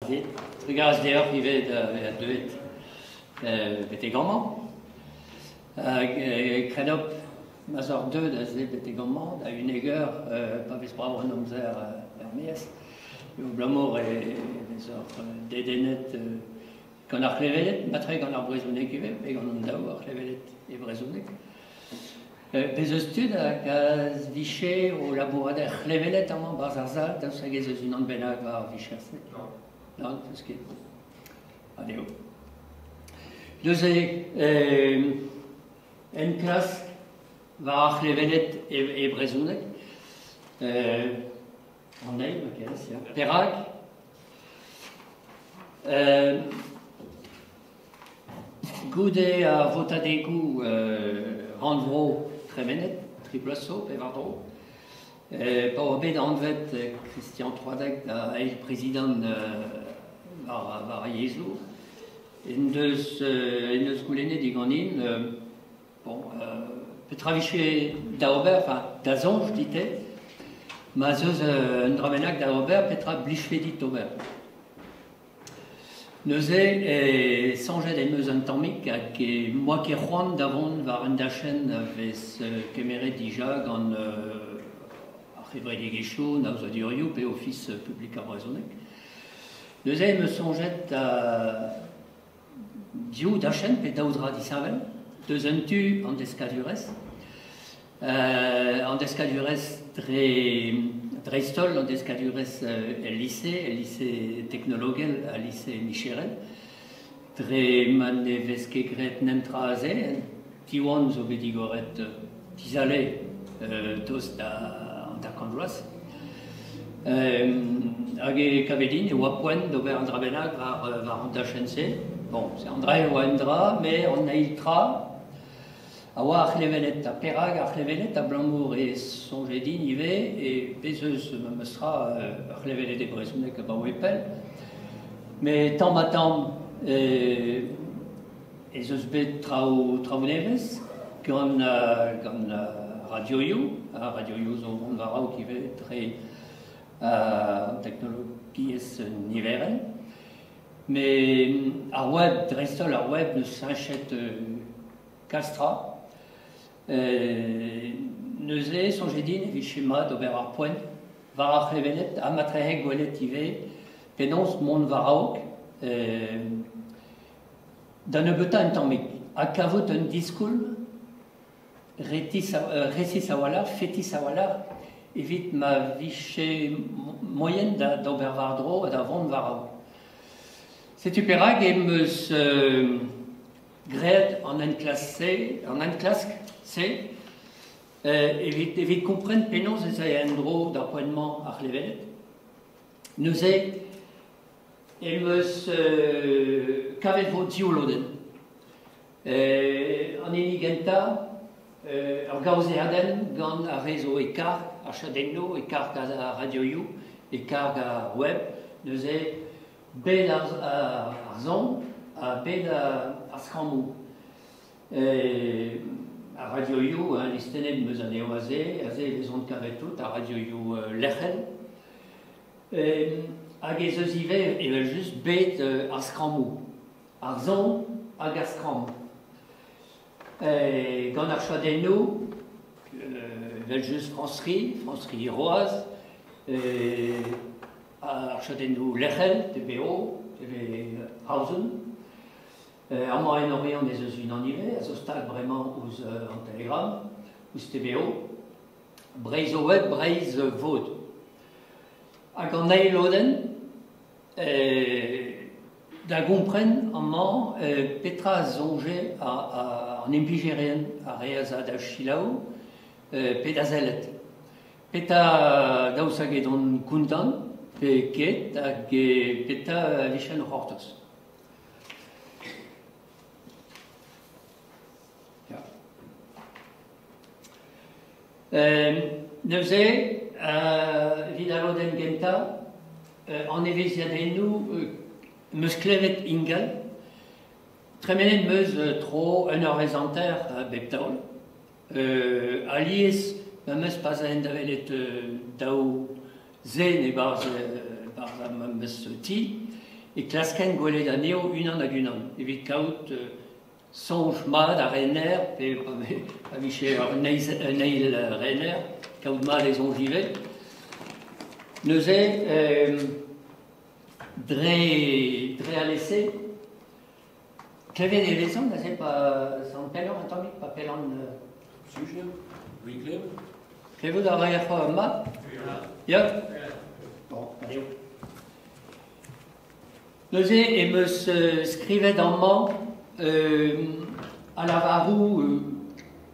Trugarez dit. Trugarez deoc'h ivez da vezañ deuet betek amañ. Hag kredop ma'z oc'h deuet aze betek amañ da 11 eur pa vez brav an amzer er-maez. Eo abalamour e vezoc'h dedennet gant ar c'hleveled, matre gant ar brezhoneg ivez, pe gant an daou, ar c'hleveled e brezhoneg. Bez eus tud hag a vije o labourat er c'hleveled amañ 'barzh ar sal, daoust hag ez eus unan bennak war ar vicher-se? Nann, n'eus ket. Adeo. Neuze, enklask war ar c'hleveled e brezhoneg. An eil, ma kerez, ya. Perak? Goude ar votadegoù rannvro tremenet, tri bloaz zo pe war-dro, pa oa bet anvet Christian Troadec da eil prezidant war ar yezhoù, en deus en deus goulennet diganin bon, petra vije da ober, enfin, da soñj dit-te, ma 'z eus un dra bennak da ober, petra blijfe dit ober? Neuze e soñjet em eus un tammig hag em boa ket c'hoant da vont war un dachenn a vez kemeret dija gant ar c'hevredigezhioù, an aozadurioù pe Ofis publik ar brezhoneg. Neuze em eus soñjet da div dachenn pe daou dra disheñvel. Deus un tu an deskadurezh, an deskadurezh dre dreist-holl an deskadurezh el lise, el lise teknologel ha lise micherel. Dre ma ne vez ket graet netra aze, Diwan zo bet digoret dizale tost da hanter-kant vloaz. Hag e kave din e oa poent d'ober un dra bennak war an dachenn-se. Bon, se an dra e oa un dra, met an eil tra a oa ar c'hleveled. Ha perak ar c'hleveled? Abalamour e soñje din ivez e bez eus memes tra ur c'hleveled e brezhoneg abaoe pell. Met tamm-ha-tamm ez eus bet traoù traoù nevez gant gant radioioù. Ar radioioù zo vont war-raok ivez dre an teknologiezh niverel. Met ar web, dreist-holl ar web n'eus cheñchet kalz tra. Neuze e soñje din e vije mat ober ar poent war ar c'hleveled ha matrehe gwelet ivez penaos mont war-raok Da nebeutañ un tammig, ha kavout un diskoulm resis a-walc'h, fetis a-walc'h, evit ma vije moaien d'ober war-dro ha da vont war-raok. Setu perak em eus graet an enklask-se, an enklask-se evit kompren penaos ez ae en-dro d'ar poent-mañ ar c'hleveled. Neuze em eus kavet vo div lodenn. An hini gentañ, ur gaozeadenn gant ar re zo e karg ar chadennoù, e karg ar radioioù, e karg ar web. Neuze bed ar son ha bed ar skrammoù. Ar radioioù, hein, listennet 'm eus anezho aze, aze e vezont kavet tout, ar radioioù lec'hel. Hag ez eus ivez evel-just bet ar skrammoù, ar son hag ar skramm. Gant ar chadennoù, evel-just Frañsri, Frañsri Roaz, ar chadennoù lec'hel, TBO, TV Roazhon. Amañ en Oriant ez eus unan ivez a zo stag bremañ ouzh an Telegram, ouzh TBO. Breizh o web, Breizh vod. Hag an eil lodenn, da gompren amañ petra a soñje an implijerien a reas da selaou pe da sellet. Petra daoust hag edont kontant pe ket hag petra a vije o c'hortoz. Neuze, evit al lodenn gentañ, an evezhiadennoù 'm eus klevet ingal. Tremenet 'm eus tro un eurvezh hanter bep taol. Alies 'm eus pas aet da welet daou zen e-barzh e-barzh ar memes ti. E klasken gwelet anezho unan hag unan, evit kaout soñj mat ar rener, pe pa vije un eil rener, kaout mat e soñj ivez. Neuze, dre alese, klevet e vezan aze pa zan pelloc'h un tammig, pa pellan... Sujet, oui, klev. Klevout a raer mat? Ya. Bon, allez. Neuze em eus skrivet amañ a lavaroù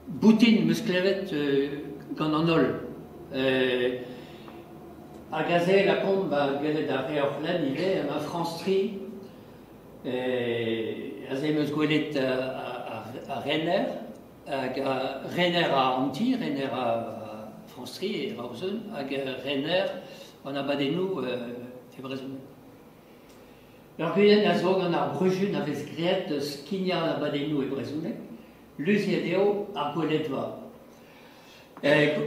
boutin em eus klevet gant an holl. Hag aze lakaomp ba gwelet ar re oc'h lenn ivez, emañ France 3. Aze em eus gwelet ar rener, hag rener an ti, rener a France 3 e Roazhon, hag rener an abadennoù e brezhoneg. Ur gudenn a zo gant ar brujun a vez graet eus skignañ an abadennoù e brezhoneg, luziet eo ar gweledva.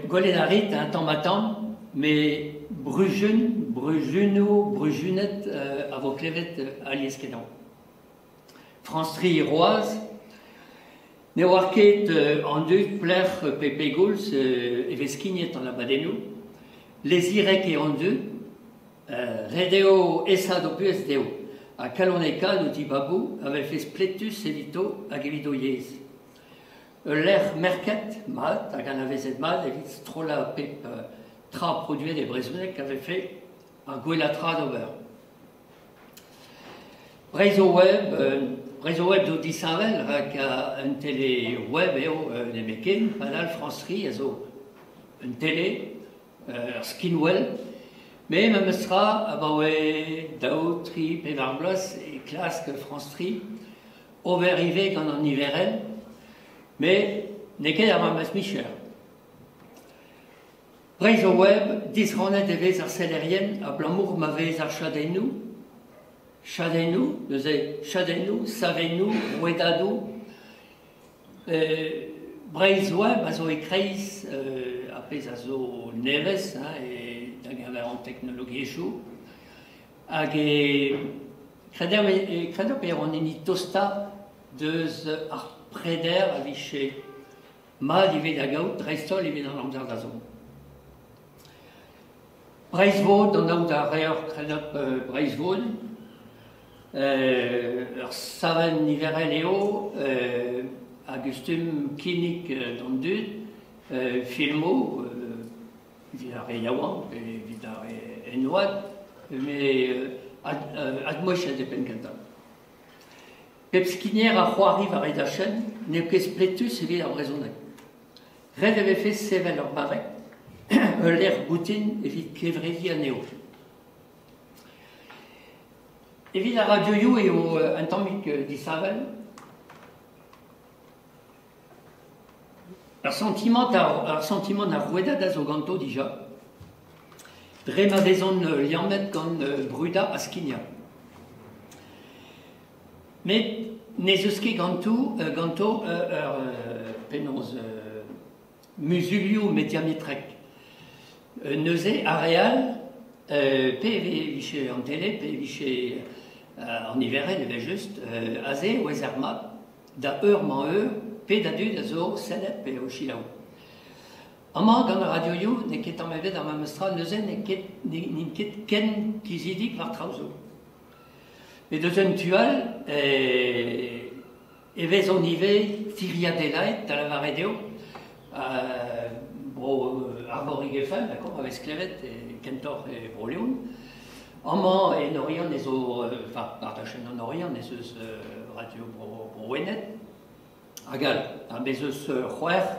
Gwelet a rit un tamm-ha-tamm, met brujun, brujunoù, brujuned a vo klevet alies-kenañ. France 3 Roazh, ne oar ket an dud pelec'h pe pegoulz e vez skignet an abadennoù. Lezirek eo an dud, ret eo aesaat o buhez dezho ha kalonekaat o dibaboù a vefe spletus evito hag evit o yezh. Ul lec'h merket mat hag anavezet mat evit strollañ pep tra produet e brezhoneg a vefe ar gwellañ tra d'ober. Breizh Web zo disheñvel rak un tele web eo nemetken, padal France 3 a zo un tele, ur skinwel. Met memes tra, abaoe 2, 3, 4 bloaz e klask France 3 ober ivez gant an niverel, met n'eo ket ar memes micher. Breizh Web, disrannet e vez ar sellerien abalamour ma vez ar chadennoù, chadennoù, neuze chadennoù, savennoù, rouedadoù. Breizh Web a zo e-kreiz ar pezh a zo nevez hein, da geñver an teknologiezhioù. Hag e kredomp eo an hini tostañ deus ar preder a vije mat ivez da gaout, dreist-holl evit an amzer da zont. Breizh-Vod, anaout a reoc'h kredop Breizh-Vod. Ur savenn niverel eo a gustum kinnig d'an dud filmoù evit ar re yaouank pe evit ar re en oad, met admouezhet e penn-kentañ. Pep skigner a c'hoari war e dachenn n'eo ket spletus evit ar brezhoneg. Ret e vefe sevel ur barrek, ul lec'h boutin evit kevrediñ anezho. Evit ar radioioù eo un tammig disheñvel. Ar santimant ar rouedad a zo ganto dija, dre ma vezont liammet gant brudañ ha skignañ. Met n'ez eus ket ganto ur penaos muzulioù mediametrek. Neuze ar re all, pe e vije an tele, pe e vije an niverel evel-just, aze e ouezer mat, da eur-mañ-eur, pe da dud a zo sellet pe o selaou. Amañ gant ar radioioù n'eo ket tamm ebet ar memes tra, neuze n'int ket ken kizidik war traoù zo. Met eus un tu all, e vezont ivez tiriadelaet, da lavaret eo, bro Arvorig FM, d'accord, a vez klevet kentoc'h e Bro-Leon. Amañ en Oriant ez zo, enfin, war dachenn an Oriant ez eus radio Bro-Wened. Hag all, ha bez eus c'hwec'h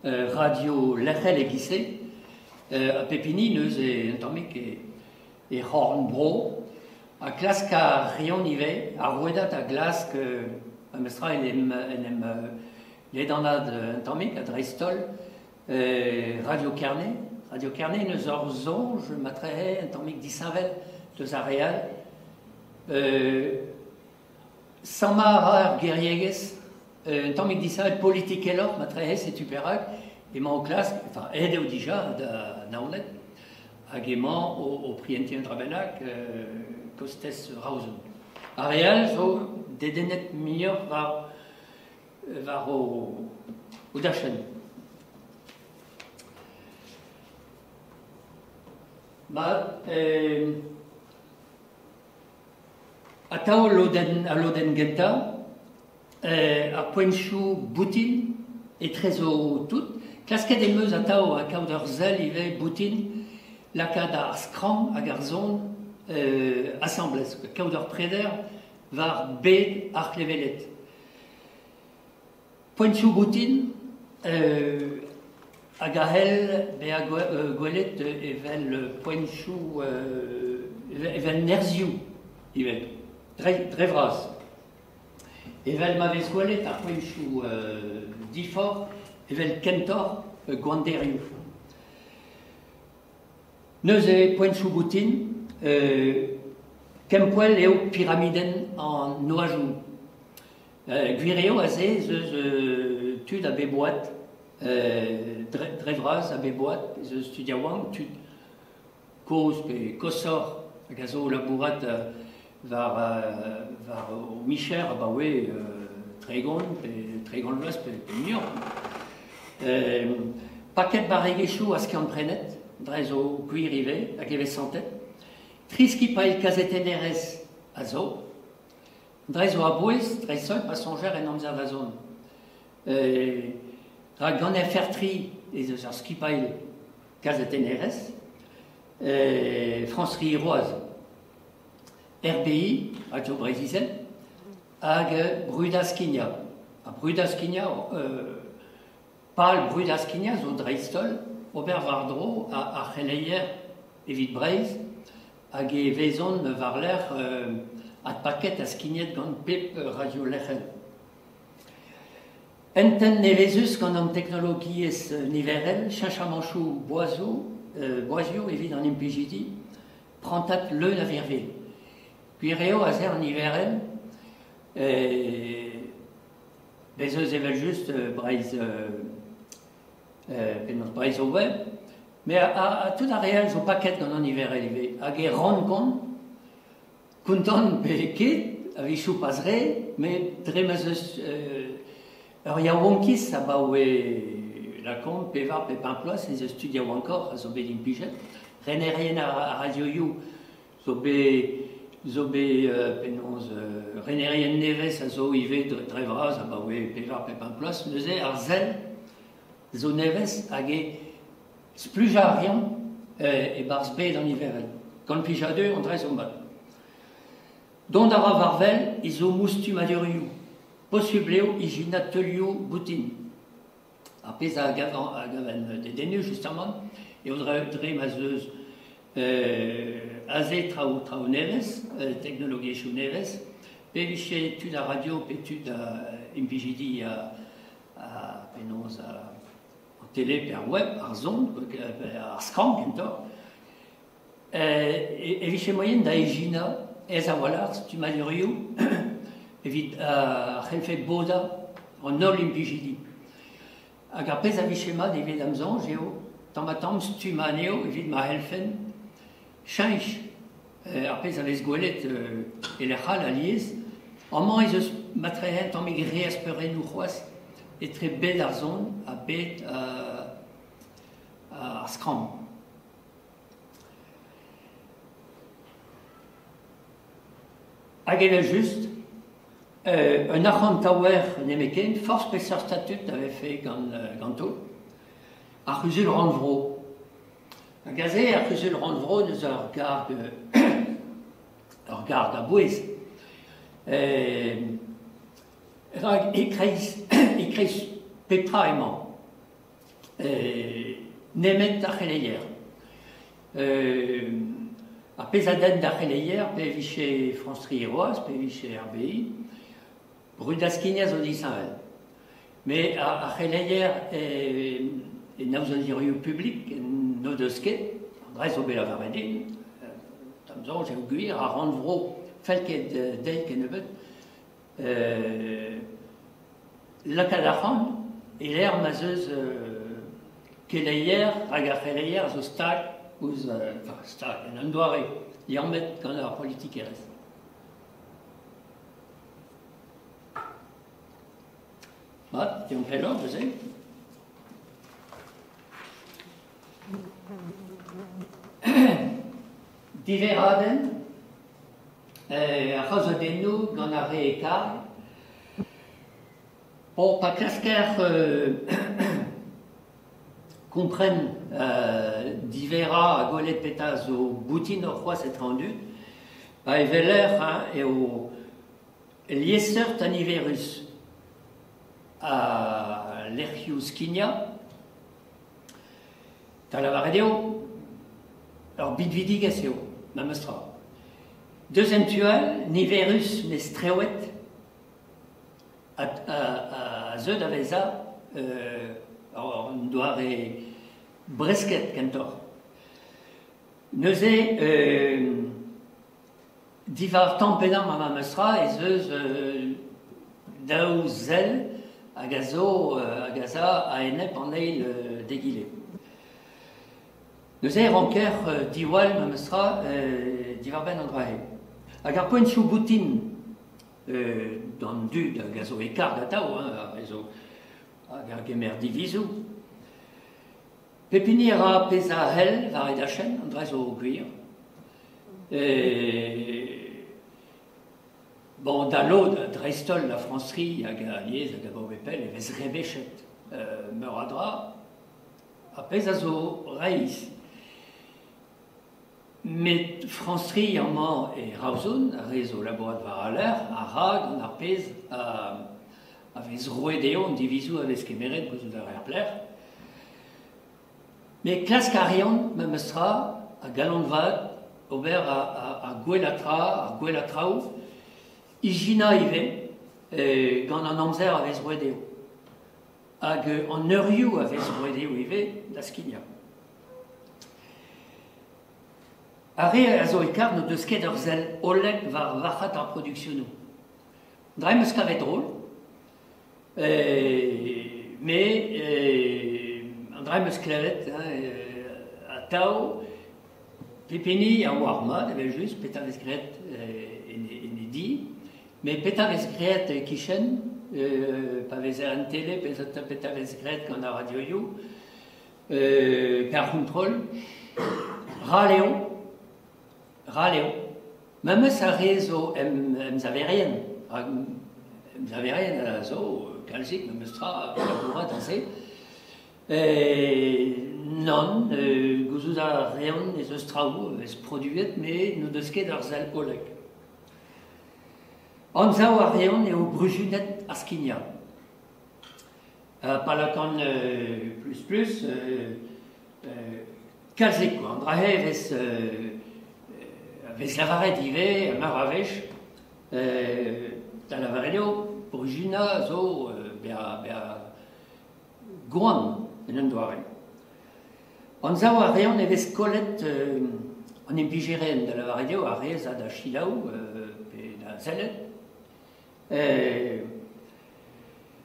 radio lec'hel e-giz-se, ha pep hini neuze un tammig e c'horn-bro, ha klask a reont ivez, ar rouedad a glask memestra en em ledanaat un tammig, ha dreist-holl Radio Kerne. Radio Kerne neus ur soñj matrehe un tammig disheñvel deus ar re all. Sammañ a ra ar geriegezh, un tammig disheñvel politikeloc'h matrehe, setu perak emañ o klask, enfin aet eo dija da Naoned, Hag emañ o prientiñ un dra bennak kostez Roazhon. Ar re all zo dedennet muioc'h war o dachenn. Ma, atav al lodenn gentañ, ar poentoù boutin etrezo tout. Klasket em eus atav kaout ur sell ivez boutin, lakaat ar skramm hag ar son asambles, kaout ur preder war bed ar c'hleveled. Poentoù boutin hag a c'hell bezañ gwelet evel poentoù, evel nerzhioù ivez, dre vras. Evel ma vez gwelet ar poentoù diforc'h evel kentoc'h gwanderioù. Neuze poentoù boutin, kempoell eo piramidenn an noajoù. Gwir eo aze ez eus tud a bep oad, dre vras a bep oad, ez eus tud yaouank, tud kozh pe koshoc'h hag a zo o labourat war o micher abaoe 30 pe 30 vloaz pe muioc'h. Paket barregezhioù a skiant-prenet, dre zo gwir ivez hag e vez santet. Tri skipailh kazetennerezh a zo, dre zo a-bouez, dreist-holl pa soñjer en amzer da zont. Rak gant FR3 ez eus ur skipailh kazetennerezh, France 3 Roazhon, RBI, Radio Breizh-Izel, hag Brudañ Skignañ. Ha Brudañ Skignañ, pal Brudañ Skignañ zo dreist-holl ober war-dro ar c'heleier evit Breizh hag e vezont war-lerc'h adpaket ha skignet gant pep radio lec'hel. Hentenn nevezus gant an teknologiezh niverel, cheñchamantoù boazioù evit an implijidi, prantad leun a virvilh. Gwir eo aze an niverel, bez eus evel-just Breizh penaos Breizh o web, met ha tout ar re all zo paket gant an niverel ivez hag e rankont kontant pe ket, a-wechoù pas re, met dre ma'z eus ur yaouankiz abaoe lakaomp pevar pe pemp bloaz ez eus tud yaouankoc'h a zo bet implijet. Renerien ar radioioù zo bet penaos renerien nevez a zo ivez dre vras abaoe pevar pe pemp bloaz. Neuze ar sell zo nevez hag e splujañ a reont e-barzh bed an niverel. Gant plijadur an dre zo mat. Dont a ra war-wel ez zo moustummadurioù. Posubl eo ijinañ teulioù boutin. Ar pezh a gavan dedennus justamant eo dre ma'z eus aze traoù nevez, teknologiezhioù nevez, pe vije tud ar radio pe tud a implijidi a penaos an tele pe ar web, ar son, ar skramm kentoc'h, e vije moaien da ijinañ aes a-walc'h stummadurioù evit a c'hellfe bodañ an holl implijidi. Hag ar pezh a vije mat evit am soñj eo tamm-ha-tamm stummañ anezho evit ma c'hellfen cheñch ar pezh a vez gwelet e lec'h all alies. Amañ ez eus matrehe un tammig re a speurennoù c'hoazh etre bed ar son ha bed ar skramm. Hag evel-just, un arc'hantaouer nemetken, forzh peseurt statud a vefe ganto, ar c'huzul rannvro. Hag aze, ar c'huzul rannvro n'eus ur garg a-bouez. Rak e-kreiz pep tra emañ, nemet ar c'heleier. Ar pezh a denn d'ar c'heleier, pe vije France 3 Roazhon, pe vije RBI, Brudañ Skignañ zo disheñvel. Met ar c'heleier en aozadurioù publik n'o deus ket, an dra zo bet lavaret din, da'm soñj eo gwir, ar rannvro fell ket dezhi kennebeut, lakaat arc'hant e-lec'h ma'z eus keleier, hag ar c'heleier zo stag ouzh, enfin stag, en un doare liammet gant ar politikerezh. Mat, deomp pelloc'h neuze. Diverradenn ar c'haozadennoù gant ar re e karg. Bon, pa klasker kompren diverrañ ha gwelet petra zo boutinoc'h c'hoazh etre an dud, pa e weler eo liesseurt ha niverus al lec'hioù skignañ, da lavaret eo ur binvidigezh eo memes tra. Deus en tu all, niverus met strewet a zeu da vezañ un doare bresket kentoc'h. Neuze, diwar tamm pe damm ar memes tra ez eus daou sell hag a zo hag a za a-enep an eil d'egile. Neuze e ranker diwall memes tra diwar-benn an dra-se. Hag ar poentoù boutin d'an dud hag a zo e karg atav, hein, ar re zo hag a gemer divizoù. Pep hini a ra pezh a c'hell war e dachenn, an dra zo gwir. Bon, da lod, dreist-holl la Frañsri hag alies hag abaoe pell e vez rebechet meur a dra, ar pezh a zo reizh. Met Frañsri amañ e Roazhon, ar re zo labourat war al lec'h, a ra gant ar pezh a vez roet dezho, an divizoù a vez kemeret gouzout a raer pelec'h. Met klask a reont memes tra, a galon vat, ober ar gwellañ tra, ar gwellañ traoù, ijinañ ivez gant an amzer a vez roet dezho. Hag an eurioù a vez roet dezho ivez da skignañ. Ar re a zo e karg n'o deus ket ur sell hollek war varc'had ar produksionoù. Dre 'm eus kavet drol, met an dra 'm eus klevet atav, pep hini a oar mat evel-just petra vez graet en e di, met petra vez graet e-kichen, pa vezer en tele, petra vez graet gant ar radioioù, pe ar c'hontrol, ral eo, ral eo. Memes ar re zo emsaverien, rak emsaverien a zo kalzik memes tra labourat aze. Nann, gouzout a reont ez eus traoù a vez produet met n'o deus ket ur sell hollek. Anzav a reont eo bruzunet ar skignañ. Pa lakaan plus plus, kalzik quoi. An dra-se e vez, vez lavaret ivez meur a wech, da lavaret eo bruzunañ zo bezañ gwan en un doare. Anzav a reont e vez kollet an implijerien, da lavaret eo ar re a da selaou pe da sellet.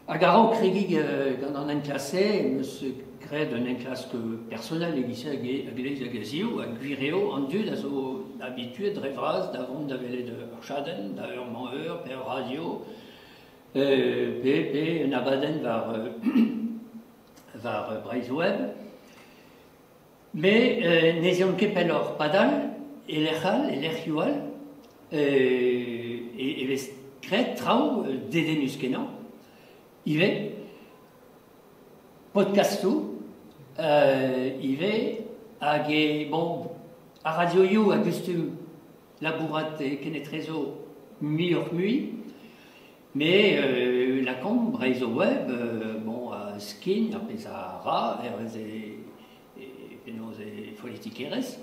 Hag a-raok kregiñ gant an enklask-se em eus graet un enklask personel e-giz a-gleiz hag a-ziv, ha gwir eo an dud a zo habituet dre vras da vont da welet ur chadenn, da eur-mañ-eur, pe ur radio, pe un abadenn war war Breizh Web. Met ne 'z eont ket pelloc'h. Padal, e lec'h all, e lec'hioù all, e vez graet traoù dedennus-kenañ ivez, podcastoù ivez, hag e, bon, ar radioioù a gustum labourat kenetrezo muioc'h-mui, met lakaomp Breizh Web, bon, a skign ar pezh a ra hervez e penaos e politikerezh,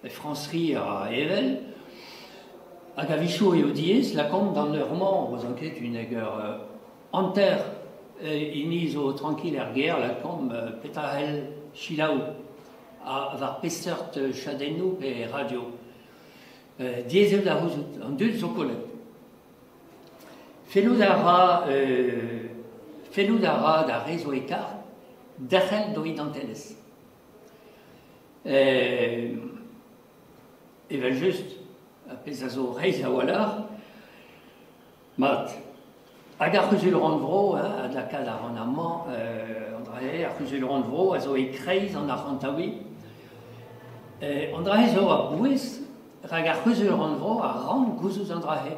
Frañsri a ra evel, hag a-wechoù eo diaes lakaomp d'an eur-mañ, ouzon ket, unnek eur hanter hini zo trankil er gêr, lakaomp petra c'hell selaou ha war peseurt chadennoù pe radio. Diaes eo da c'houzout, an dud zo kollet. Fellout a ra, fellout a ra d'ar re zo e karg derc'hel d'o identelezh. Evel-just, ar pezh a zo reizh a-walc'h. Mat. Hag ar c'huzul-rannvro, hein, adlakaat a ran amañ an dra-se, ar c'huzul-rannvro a zo e-kreiz an arc'hantaouiñ. An dra-se zo a-bouez, rak ar c'huzul-rannvro a rank gouzout an dra-se.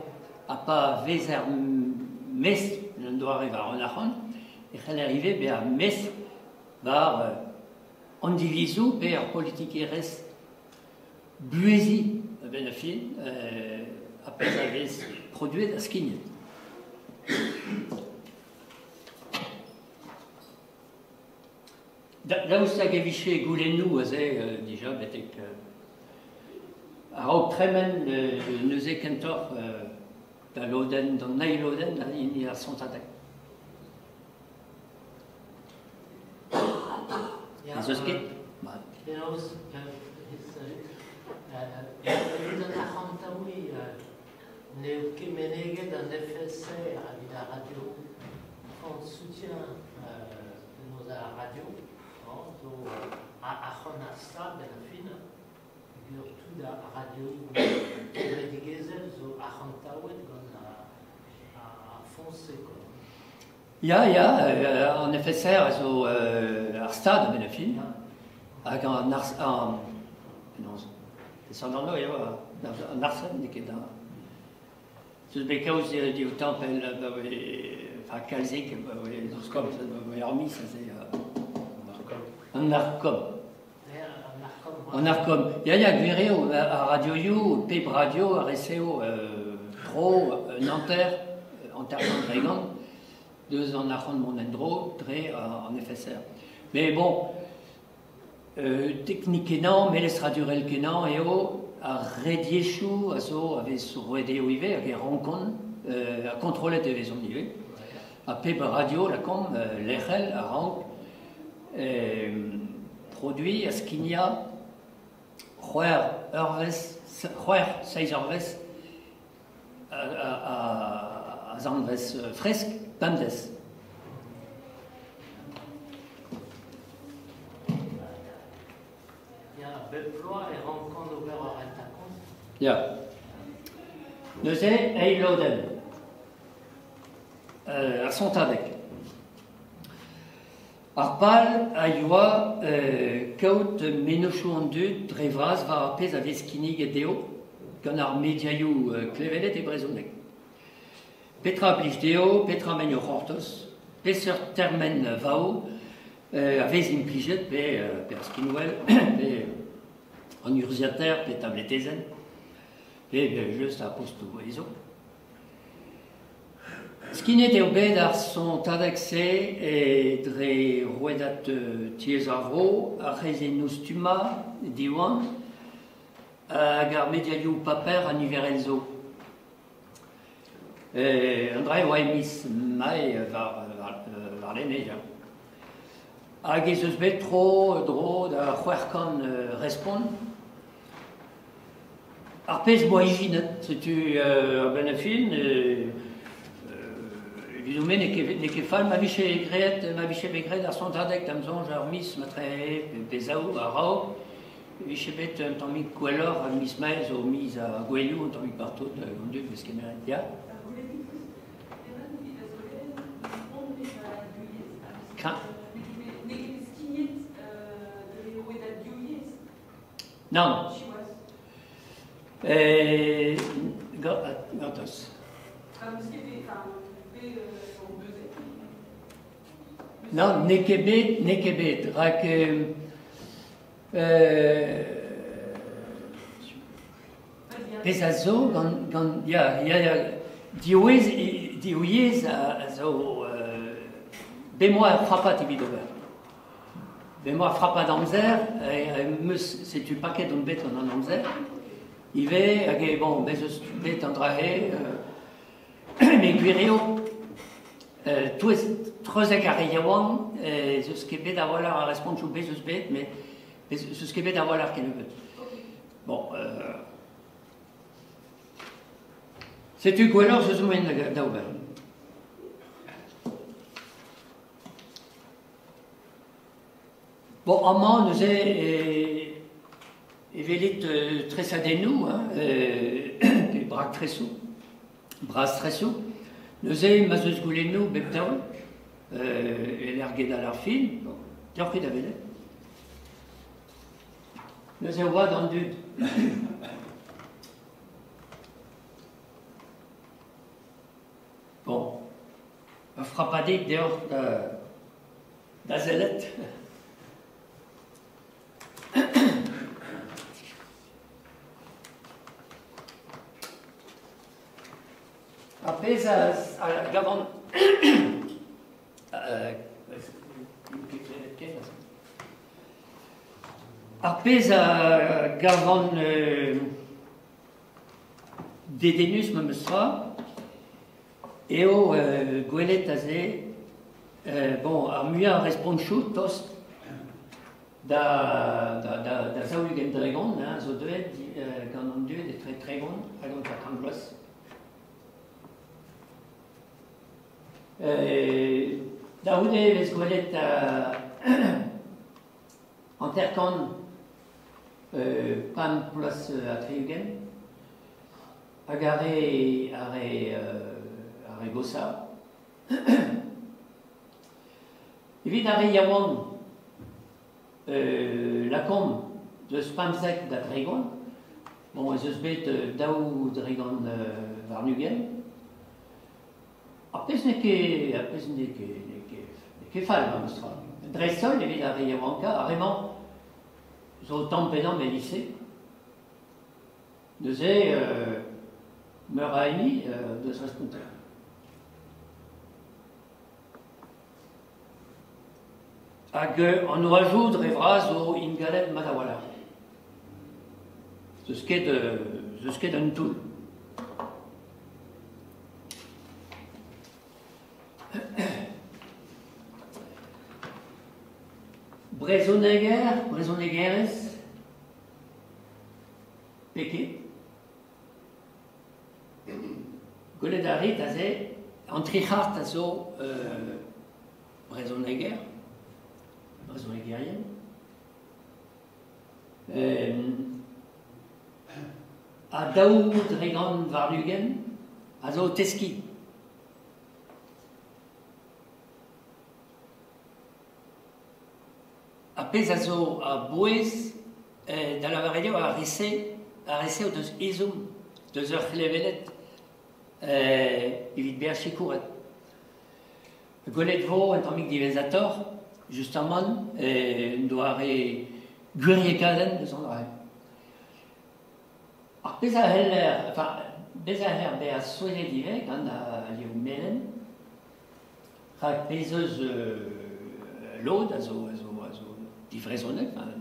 Ha pa vezer mestr en un doare war an arc'hant, e c'heller ivez bezañ mestr war an divizoù pe ar politikerezh buheziñ a-benn ar fin, ar pezh a vez produet ha skignet. Daoust hag e vije goulennoù aze dija betek a-raok tremen neuze kentoc'h da lodenn, d'an eil lodenn, hini ar sontadeg. Ez eus ket? Mat. Penaos evit an arc'hantaouiñ n'eo ket meneget an FSR evit ar radio. Fonds de soutien penaos ar radio zo arc'hant ar Stad benn ar fin. Peogwir tout ar radio kevredigezhel zo arc'hantaouet gant ar foñs-se quoi. Ya, ya, an FSR a zo ar Stad a-benn ar fin. Hag an an penaos peseurt anv eo an Arsen n'eo ket Zeus bet kaoz dioutañ pell abaoe enfin kalzik abaoe abaoe ur miz aze. An Arcom. An Arcom. Ya, ya, gwir eo, ar radioioù, pep radio a resev tro un hanter, hanter-kant dre gant, deus an arc'hant mont en-dro dre an FSR. Mais bon, teknik-kenañ, melestradurel-kenañ eo ar rediezhoù a zo a vez roet dezho ivez hag e rankont, ha kontrollet e vezont ivez. Ha pep radio, lakaomp, lec'hel a rank produiñ ha skignañ c'hwec'h eurvezh, c'hwec'h, seizh eurvezh a zanvez fresk bemdez. Ya, bep bloaz e rankan ober ur rentañ-kont. Ya. Neuze, eil lodenn. Ar sontadeg. Ar pal a yoa kaout mennozhioù an dud dre vras war ar pezh a vez kinniget dezho gant ar mediaioù klevelet e brezhoneg. Petra a blij dezho, petra emaint o c'hortoz, peseurt termen vao a vez implijet pe pe ar skinwel, pe an urzhiataer, pe tabletezenn, pe just ar postoù ezo. Skignet eo bet ar sontadeg-se dre rouedad Tiez ar Vro, ar c'hreizennoù stummañ, Diwan, hag ar mediaioù paper ha niverel zo. An dra e oa e miz Mae warlene ya. Hag ez eus bet tro-dro da 600 respont. Ar pezh 'boa ijinet, setu a-benn ar fin, evidon-me n'eo ket fall ma vije graet ma vije bet graet ar sontadeg da'm soñj ar miz matre pe zaou a-raok, e vije bet un tammig gwelloc'h ar miz Mae zo miz ar gouelioù un tammig partout gant dud 'vez kemeret ya. Nann. Gortoz. Nann, n'eo ket bet, n'eo ket bet, rak pezh a zo gant, gant ya, ya, ya, div yezh a zo bet-moi ur frapad evit ober. Emañ ar frapad amzer, em eus setu paket on bet gant an amzer ivez hag eo bon bez eus bet an dra-se met gwir eo touez treuzek ar re yaouank ez eus ket bet a-walc'h a respontoù bez eus bet met ez eus ket bet a-walc'h kennebeut. Bon setu gwelloc'h eus moaien da ober. Bon, amañ neuze e welit tresadennoù, hein, pe braktresoù, brastresoù. Neuze ma'z eus goulennoù bep taol, e-lec'h gedal ar film, bon, deoc'h ket da welet. Neuze oa d'an dud. Bon, ur frapadig deoc'h da sellet. Ar pezh a gavan Ar pezh a gavan dedennus memes tra eo gwelet aze bon ar muiañ a respontoù tost da 40 hein, zo deuet gant an dud etre 30 hag 50 vloaz. Da c'houde e vez gwelet 50 pemp bloaz ha 60 hag ar re goshañ. Evit ar re yaouank, lakaomp deus 15 da 30, bon ez eus bet 32 warn-ugent. Ar pezh n'eo ket, ar pezh n'eo ket, n'eo ket, n'eo ket fall memes tra. Dreist-holl evit ar re yaouankañ, ar re-mañ zo tamm pe damm e lise. Neuze meur a hini deus respontet. Hag an oajoù dre vras zo ingalet mat a-walc'h. N'eus ket, n'eus ket un toull. Brezhoneger, brezhonegerez, pe ket? Gwelet a rit aze, an tri c'hart a zo brezhoneger, brezhonegerien. Ha 22% a zo o teskiñ. Ar pezh a zo a-bouez da lavaret eo ar re-se ar re-se o deus ezhomm deus ur c'hleveled evit bezañ sikouret. Gwelet vo un tammig diwezhatoc'h, justamant, un doare gwiriekadenn deus an dra-se. Ar pezh a c'heller, enfin, bezañ a c'heller bezañ souezhet ivez gant al liv melen, rak pezh eus lod a zo, a zo, a zo divrezhonek, enfin,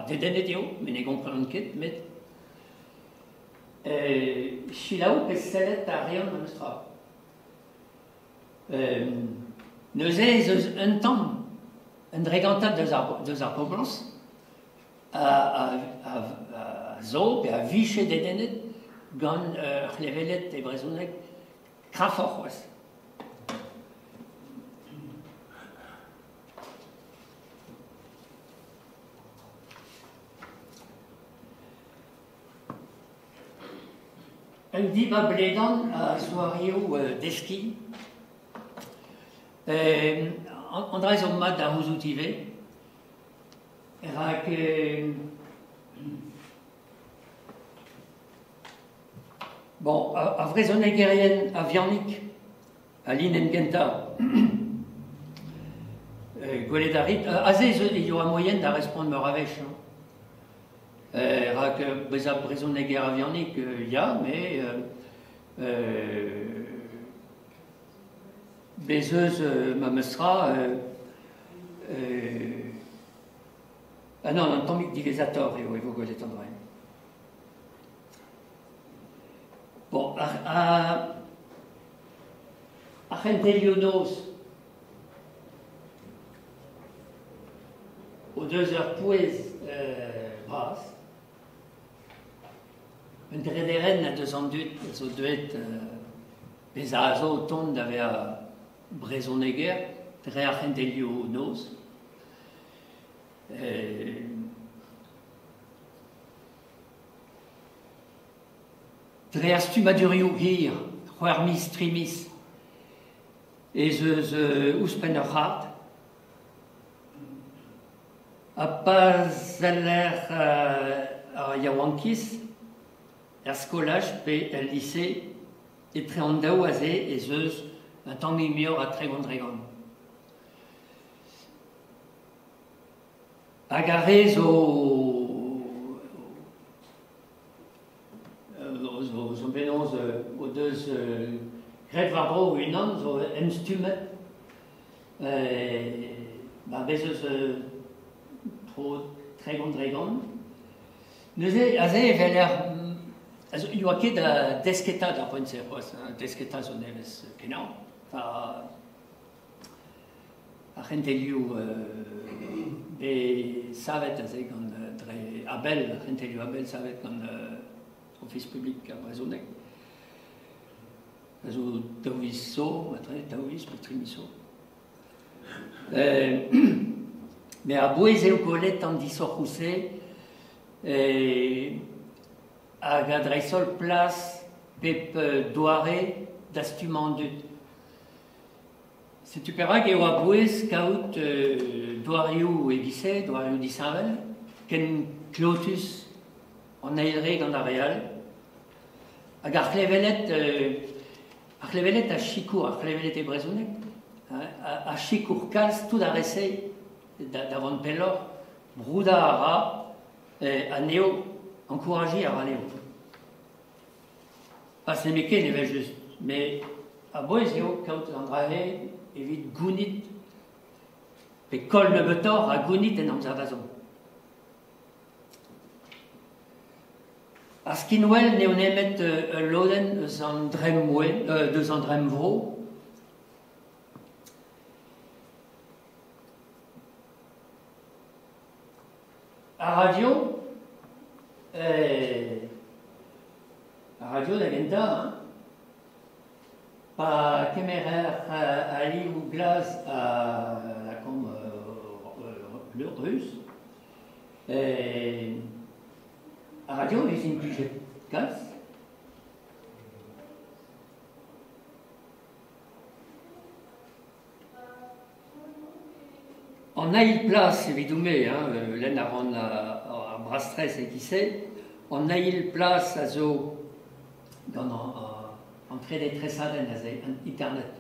dedennet eo, met ne gomprenont ket, met selaou pe sellet a reont memes tra. Neuze ez eus un tamm, un dregantad deus ar poblañs a zo pe a vije dedennet gant ur c'hleveled e brezhoneg kreñvoc'h c'hoazh. Un dibab ledan a zoareoù deskiñ. An dra zo mat da c'houzout ivez, rak bon, ar vrezhonegerien a-vihanik a linenn gentañ gwelet a rit, aze ez eo ar moaien da respont meur a wech. Rak bezañ brezhoneger a-vihanik, ya, met bez' eus memes tra ah non, un tammig diwezhatoc'h eo e vo gwelet an dra. Bon, ar c'hentelioù-noz o deus ur pouez bras. Un drederenn deus an dud a zo deuet bezañ a zo o tont da vezañ brezhoneger dre ar c'hentelioù-noz. Dre ar stummadurioù hir, c'hwec'h miz, tri miz, ez eus ouzhpenn ur c'hard. Ha pa seller ar yaouankiz er skolaj pe el lise, etre an daou aze ez eus un tammig muioc'h a 30%. Hag ar re zo zo penaos o deus graet war-dro o-unan, zo emstummet. Ba bez eus tro 30%. Neuze, aze e weler, ne oa ket da desketa d'ar poent-se c'hoazh, desketa zo nevez kenañ. Ar c'hentelioù bet savet aze gant dre a-bell, ar c'hentelioù a-bell savet gant Ofis publik ar brezhoneg. A zo daou viz zo, matre, daou viz pe tri miz zo. Met a-bouez eo gwelet an disoc'hoù-se hag a dreist-holl plas pep doare dastummañ an dud. Setu perak eo a-bouez kaout doareoù e-giz-se, doareoù disheñvel, ken klotus an eil re gant ar re all. Hag ar c'hleveled a sikour, ar c'hleveled e brezhoneg, a sikour kalz tout ar re-se da vont pelloc'h, broudañ a ra anezho, ankourajiñ a ra anezho. Pas nemetken evel-just, met a-bouez eo kaout an dra-se evit gounit pe koll nebeutoc'h ha gounit en amzer da zont. Ar skinwel n'eo nemet ul lodenn eus an dremmwel, eus an dremmvro. Ar radio, ar radio da gentañ, hein, pa kemerer alioù glas ha lakaomp ruz, ar radio e vez implijet kalz. An eil plas evidon-me, hein, lenn a ran ar brastres e-giz-se, an eil plas a zo gant an trede tresadenn aze, an internet.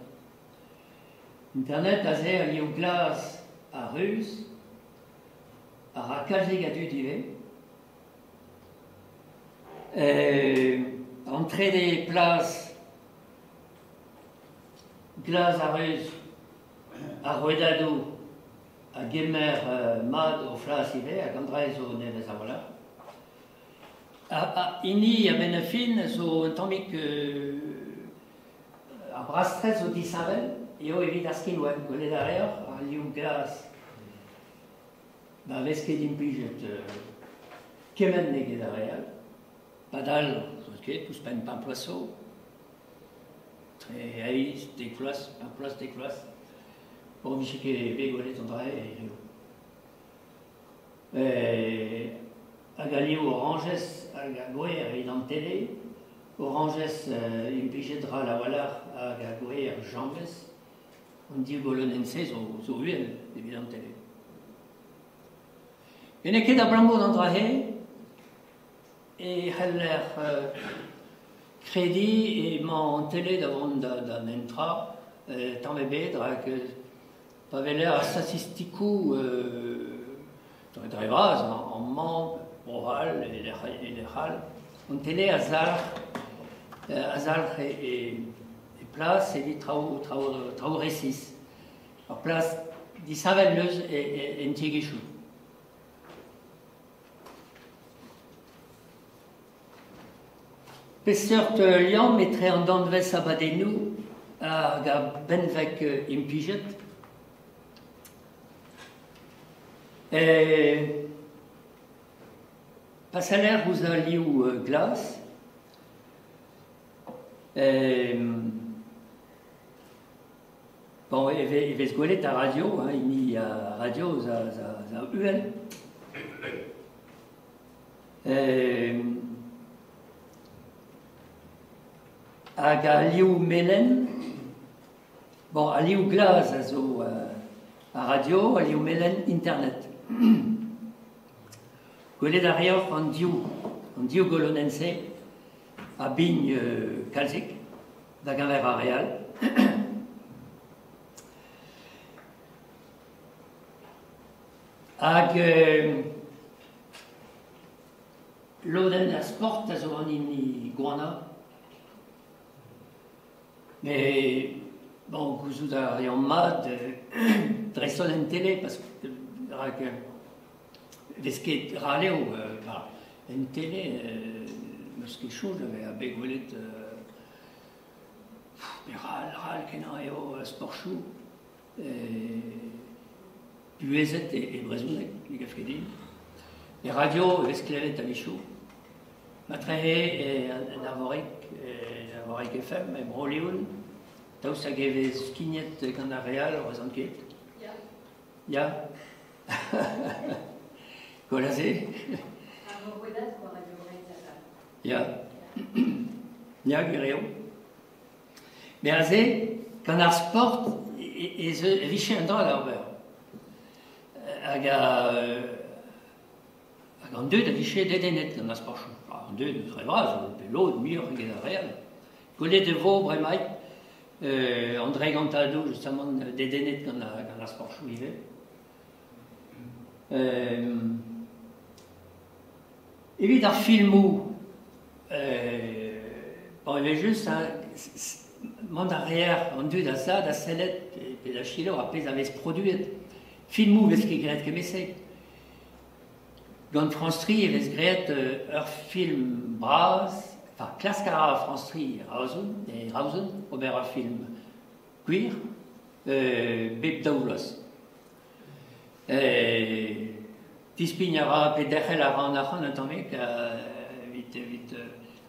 Internet aze a liv glas ha ruz, a ra kalzik a dud ivez. An trede plas glas ha ruz ar rouedadoù a gemer mat o flas ivez hag an dra zo nevez a-walc'h. Hini a-benn ar fin zo un tammig ar brastres zo disheñvel eo evit ar skinwel. Gwelet a reoc'h al liv glas na vez ket implijet kement eget ar re all. Padal zo ket ouzhpenn pemp bloaz zo. Tre eizh, dek vloaz, pemp bloaz, dek vloaz. Bon, vije ket bet gwelet an dra hiziv. Hag al liv orañjez hag ar gwer evit an tele. Orañjez implijet ral a-walc'h hag ar gwer james. An div golonenn-se zo uhel evit an tele. Met n'eo ket abalamour d'an dra-se e c'heller krediñ emañ an tele da vont d'an entra tamm ebet rak pa weler ar statistikoù dre vras amañ, Bro-C'hall, e lec'h all, an tele a zalc'h e plas evit traoù resis. Ur plas disheñvel neuze en tiegezhioù. Peseurt liamm etre an danvez abadennoù hag ar benveg implijet? Pa seller ouzh al liv glas, bon, e vez gwelet ar radio, hein, hini ar radio zo uhel. Hag al liv melen, bon, al liv glas a zo ar radio, al liv melen internet. Gwelet a reoc'h an div golonenn-se a bign kalzik da geñver ar re all. Hag lodenn ar sport a zo an hini gwanañ. Mais bon, gouzout a reomp mat dreist-holl en télé, parce que rak vez ket ral eo, en télé, meus ket soñj a bet gwelet ral kenañ eo sportchoù buhezet e brezhoneg, ne gav ket din. E radio e vez klevet a-wechoù. Matrehe en Arvorig, Arvorig FM, e Bro-Leon, daoust hag e vez skignet gant ar re all, ouzon ket. Ya. Ya. Gwell aze. Ar rouedad war Radio Breizh atal. Ya. Ya, gwir eo. Mais aze, gant ar sport, e vije un dra da ober. Hag an dud a vije dedennet gant ar sportchoù. An dud dre vras, pe lod muioc'h eget ar re all. Gwelet e vo bremaik, André Gantado, justement, dedennet gant ar sportchoù ivez. Evit ar filmoù, bon, evel-just, hein, mont a reer an dud a za da sellet pe da selaou ar pezh a vez produet. Filmoù vez ket graet kement-se. Gant France 3 e vez graet ur film bras, enfin, klask a ra France 3 e Raozoun, ober ur film gwir, bep daou vloaz. Dispign a ra pe derc'hel a ra an arc'hant un tammig evit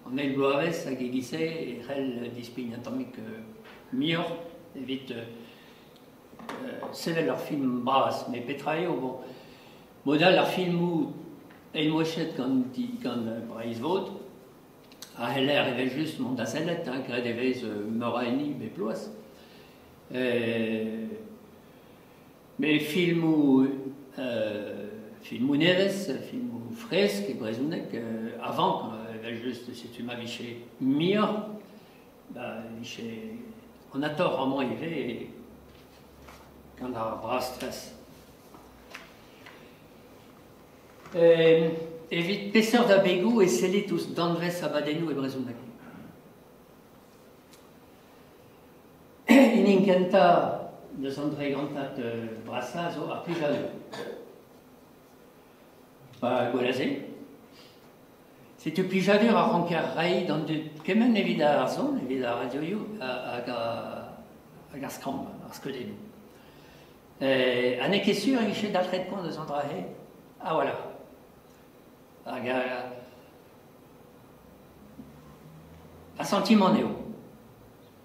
an eil bloavezh hag e-giz-se e c'hell dispign un tammig muioc'h evit sevel ur film bras. Mais petra eo, bon, mod all ar filmoù eilmouezhet gant Breizh-Vod a c'heller evel-just mont da sellet, hein, graet e vez meur a hini bep bloaz. Mais filmoù nevez, filmoù fresk e brezhoneg, avant, evel-just, setu ma vije muioc'h, ba, vije an ator amañ ivez gant ar brastres. Evit peseurt abegoù e sellit ouzh danvez abadennoù e brezhoneg. Hini kentañ deus an dregantad brasañ zo ar plijadur. Ba, gwell aze. Setu plijadur a ranker reiñ d'an dud kement evit ar son, evit ar radioioù hag ar skramm, ar skeudennoù. Ha n'eo ket sur e vije dalc'het kont eus an dra-se. Ah voilà. Hag a santimant eo.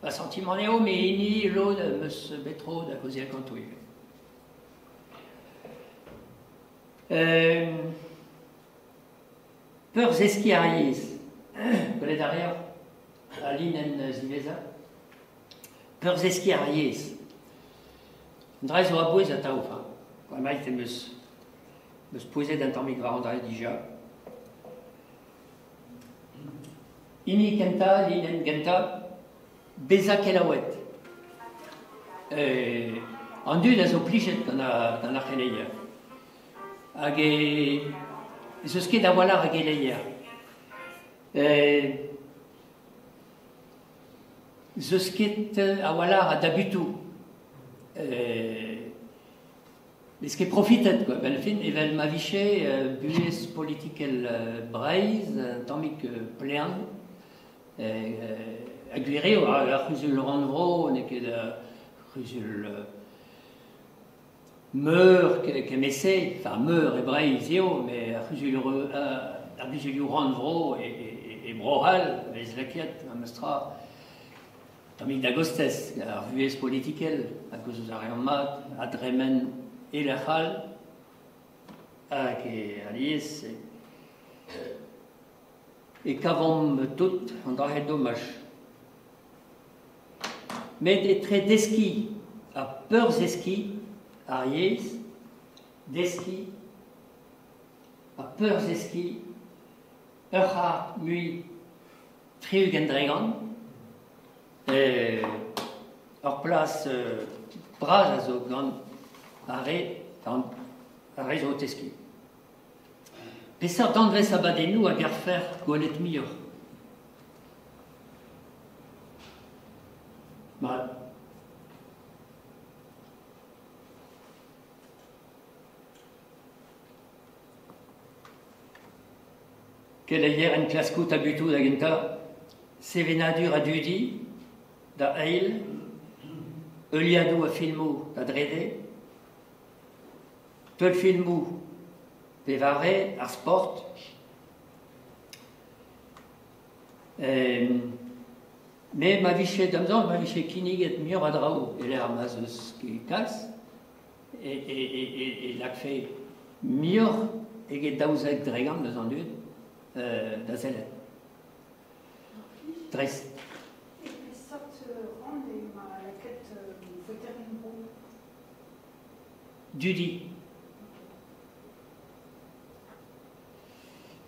A santimant eo, mais hini lod meus bet tro da gaozeal ganto ivez. Peurzeskiñ ar yezh. Gwelet a reoc'h al linenn ziwezhañ. Peurzeskiñ ar yezh. An dra zo a-bouez atav, enfin. Bremaik em eus pouezet un tammig war an dra dija. Hini kentañ, linenn gentañ, bezañ kelaouet. An dud a zo plijet gant ar c'heleier. Hag ez eus ket a-walc'h a geleier. Ez eus ket a-walc'h a dabutoù. N'ez ket profitet, quoi. Ben fin, evel ma vije buhez politikel Breizh, un tammig plean, ha gwir eo, ar c'huzul rannvro, n'eo ket ar c'huzul meur kemese, enfin meur e Breizh eo, mais ar c'huzulioù rannvro e Bro-C'hall, vez lakaet, memes tra, tammig da gostez, ar vuhez politikel, a gouzout eus ar reont mat, a dremen e lec'h all, hag e alies, e kavomp tout an dra-se domaj. Met etre deskiñ ha peurzeskiñ ar yezh, deskiñ ha peurzeskiñ ur c'hard mui 60%, ur plas bras a zo gant ar re zo o teskiñ. Peseurt danvez abadennoù a garfec'h gwelet muioc'h ? Mat. Keleier enklaskoù tabutoù da gentañ, sevenadur ha dudi da eil, heuliadoù ha filmoù da drede, teulfilmoù pevare, ar sport. Me ma vije da'm soñj ma vije kinniget muioc'h a draoù e-lec'h ma'z eus ket kalz e lakfe muioc'h eget 12% eus an dud da sellet. Dreist. E peseurt rann emañ lakaet foeterien-bro ? Dudi.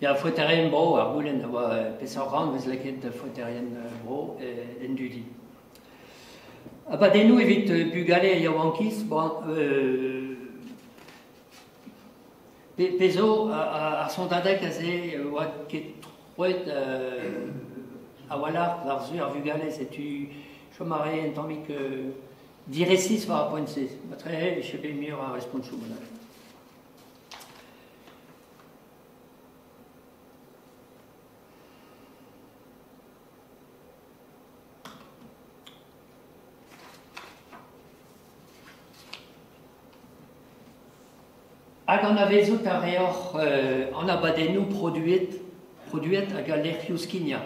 Ya, foeterien bro, ar goulenn a oa peseurt rann vez lakaet foeterien bro en dudi. Abadennoù evit bugale yaouankiz, bon, pe zo ar sondadeg aze oa ket troet a-walc'h war-zu ar vugale, setu chom a rae un tammig diresis war ar poent-se. Matre e vije bet muioc'h a respontoù. Hag anavezout a reoc'h an abadennoù produet hag al lec'hioù skignañ.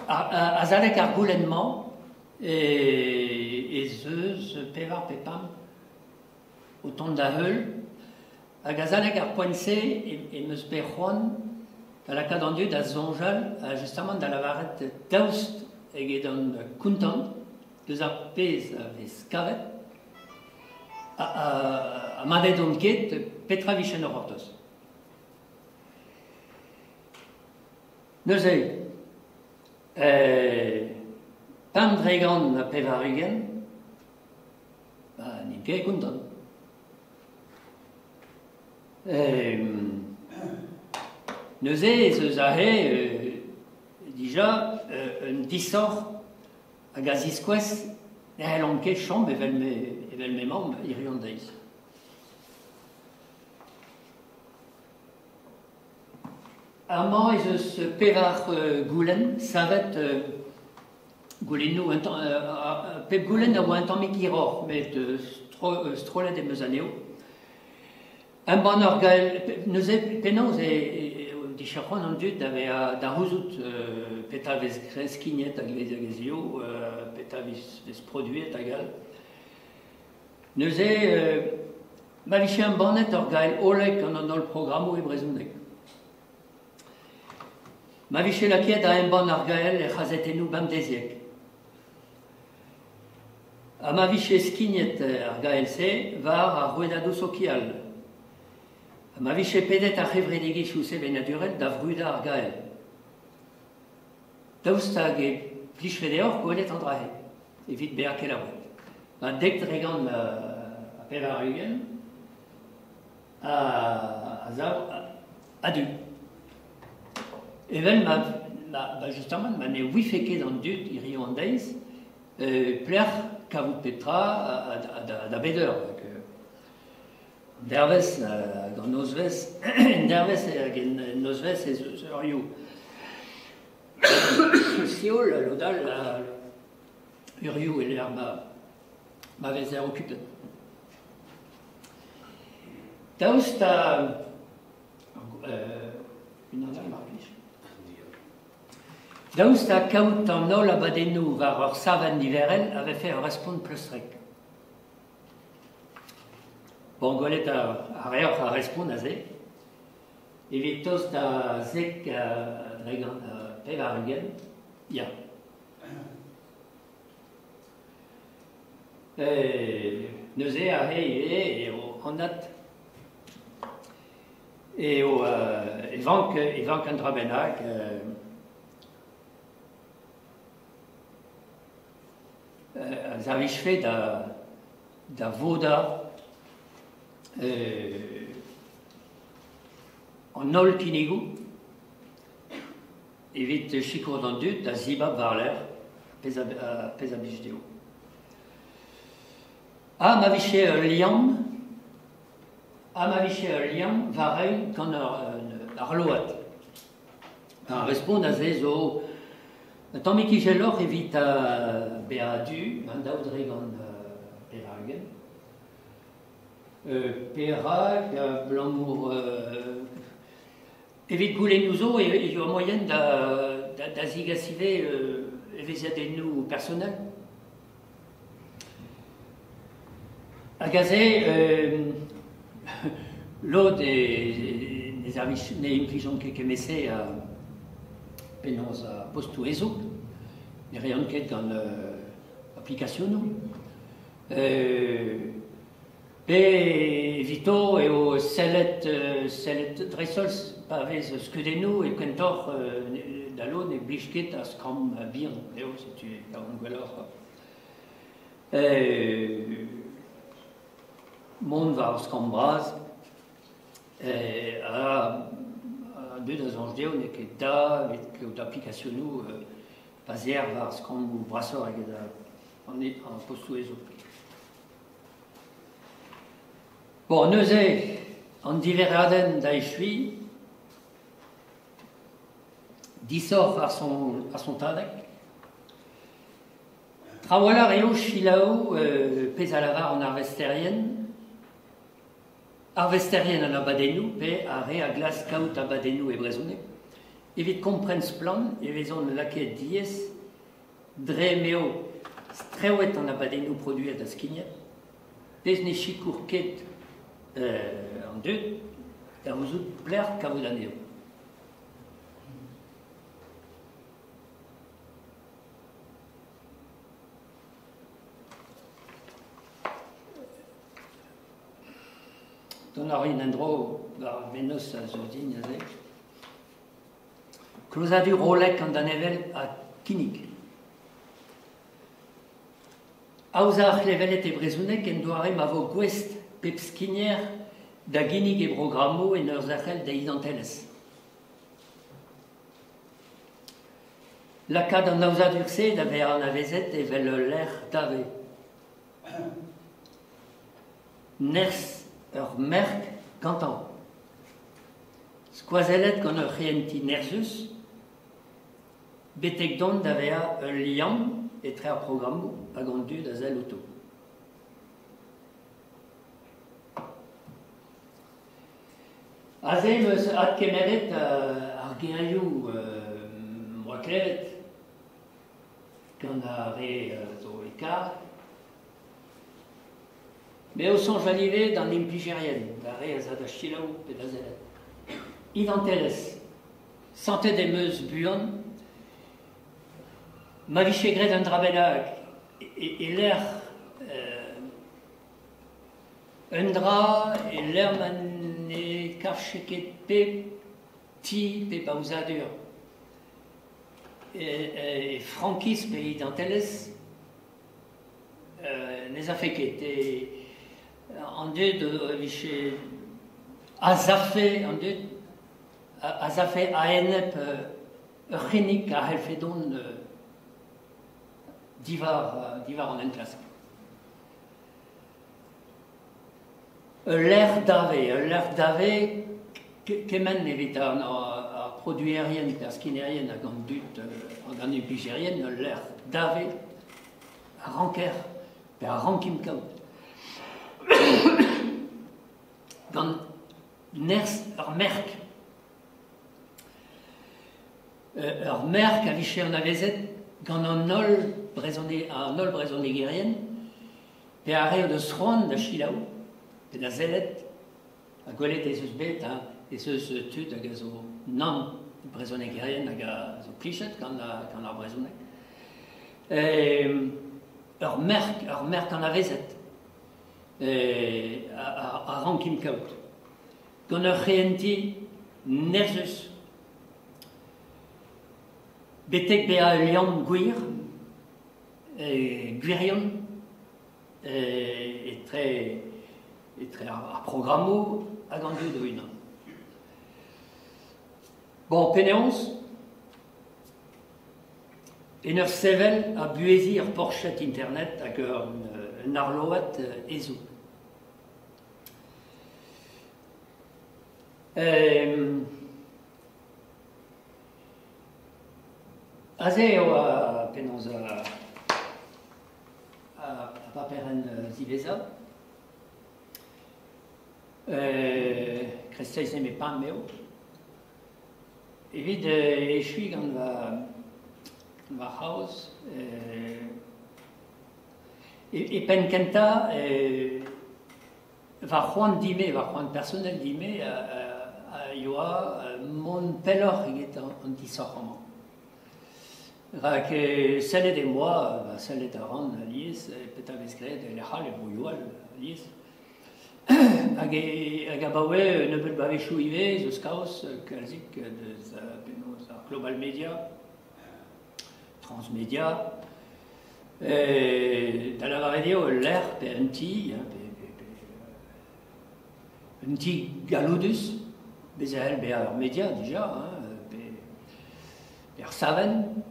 Azalek ar goulenn-mañ ez eus pevar pe pemp o tont da heul hag azalek ar poent-se em eus bet c'hoant da lakaat an dud da soñjal ha justamant da lavaret daoust eget an kontant deus ar pezh a vez kavet ha ma ne dont ket petra vije en gortoz. Neuze, 85%, ba, n'int ket kontant. Neuze ez eus aze dija un disoc'h hag a ziskouez ne c'hellomp ket chom evel m'emaomp hiziv an deiz. Amañ ez eus pevar goulenn savet goulennoù pep goulenn a oa un tammig hiroc'h met strollet em eus anezho. Embann ur gael neuze penaos e dicherc'hont an dud da vezañ da c'houzout petra vez skignet hag ezio, petra vez produet hag all. Neuze ma vije embannet ur gael hollek gant an holl programmoù e brezhoneg. Ma vije lakaet da embann ar gael er c'hazetennoù bemdeziek. Ha ma vije skignet ar gael-se war ar rouedadoù sokial. Ha ma vije pedet ar c'hevredigezhioù sevenadurel da vrudañ ar gael. Daoust hag e plijfe deoc'h gwelet an dra-se evit bezañ kelaouet. Ma 90% a sav a-du. Evel ma justamant ma ne ouife ket an dud hiziv an deiz pelec'h kavout pep tra da bet eur. Dervez hag an nozvezh, en dervez hag en nozvezh ez eus eurioù sioul, lod all eurioù e-lec'h ma vezer okupet. Daoust ha unan all mar plij. Daoust ha kaout an holl abadennoù war ur savenn niverel a vefe ur respont pleustrek. Bon, gwelet a reoc'h ar respont aze. Evit tost da 10% ya. Neuze aze ivez eo anat eo e vank e vank un dra bennak a servijfe da vodañ an holl kinnigoù evit sikour an dud da zibab war-lerc'h pezh a blij dezho. Ha ma vije ul liamm, ha ma vije ul liamm war-eeun gant ar load. Ar respont aze zo un tammig izeloc'h evit bezañ a-du, an 22%. Perak abalamour evit goulennoù zo e oa moaien da zegas ivez evezhiadennoù personel. Hag aze lod ne implijont ket kement-se penaos ar postoù hezoug, ne reont ket gant aplikasionoù. Pe evito eo sellet sellet dreist-holl pa vez skeudennoù e kentoc'h da lod ne blij ket ar skramm bihan eo, setu e kavan gwelloc'h. Mont war ar skramm bras ha deuet da soñj dezho n'eo ket da evit kaout aplikasionoù pa 'z eer war skrammoù brasoc'h eget an postoù hezoug. Bon, neuze, an diverradenn da echuiñ, disoc'h ar sontadeg. Trawalc'h eo selaou pezh a lavar an arvesterien, arvesterien an abadennoù pe ar re a glask kaout abadennoù e brezhoneg, evit kompren splann e vezont lakaet diaes dre m'eo strewet an abadennoù produet ha skignet, pezh ne sikour ket an dud da c'houzout pelec'h kavout anezho. Dont a rin en-dro war ar mennozh a zeu din neuze. Klozadur hollek an danevell ha kinnig. Aozañ ar c'hleveled e brezhoneg en doare ma vo gouest pep skigner da ginnig e brogrammoù en ur zerc'hel d'e identelezh. Lakaat an aozadur-se da vezañ anavezet evel ul lec'h dave. Nerzh ur merk gantañ. Skoazellet gant ur c'hehentiñ nerzhus, betek dont da vezañ ul liamm etre ar programmoù hag an dud a sell outo. Aze em eus adkemeret ar gerioù 'm boa klevet gant ar re zo e karg. Me o soñjal ivez d'an implijerien, d'ar re az a da selaou pe da sellet. Identelezh. Santet em eus buan ma vije graet un dra bennak e-lec'h un dra e-lec'h ma ne karfe ket pep ti, pep aozadur e frankiz pe identelezh ne zafe ket. An dud e vije a zafe an dud a zafe a-enep ur c'hinnig a c'hellfe dont diwar an enklask. Ul lec'h dave, ul lec'h dave kement evit ar produerien, ar skinerien hag an dud, hag an implijerien, ul lec'h dave a ranker pe a rankimp kaout. Gant nerzh ur merk. Ur merk a vije anavezet gant an holl an holl brezhonegerien pe ar re o deus c'hoant da selaou pe da sellet ha gwelet ez eus bet ha ez eus tud hag a zo nann brezhonegerien hag a zo plijet gant ar brezhoneg. Ur merk, ur merk anavezet a rankimp kaout. Gant ur c'hehentiñ nerzhus. Betek bezañ ul liamm gwir, gwirion, etre etre ar programmoù hag an dud o-unan. Bon, penaos? En ur sevel ha buheziñ ur porched internet hag un arload hezoug. Aze eo penaos ar paperenn ziwezhañ. Kreisteiz nemet pemp eo. Evit echuiñ gant va c'haoz, e penn kentañ va c'hoant din-me, va c'hoant personel din-me a yoa mont pelloc'h eget an disoc'h amañ. Rak sellet em boa, sellet a ran alies, petra vez graet e lec'h all, e broioù all alies. Hag hag abaoe un nebeud bloavezhioù ivez eus kaoz kalzik deus penaos ar Global Media, Transmedia, da lavaret eo ul lec'h pe un ti, pe un ti galloudus, bez' e c'hell bezañ ur media dija, hein, pe ar savenn.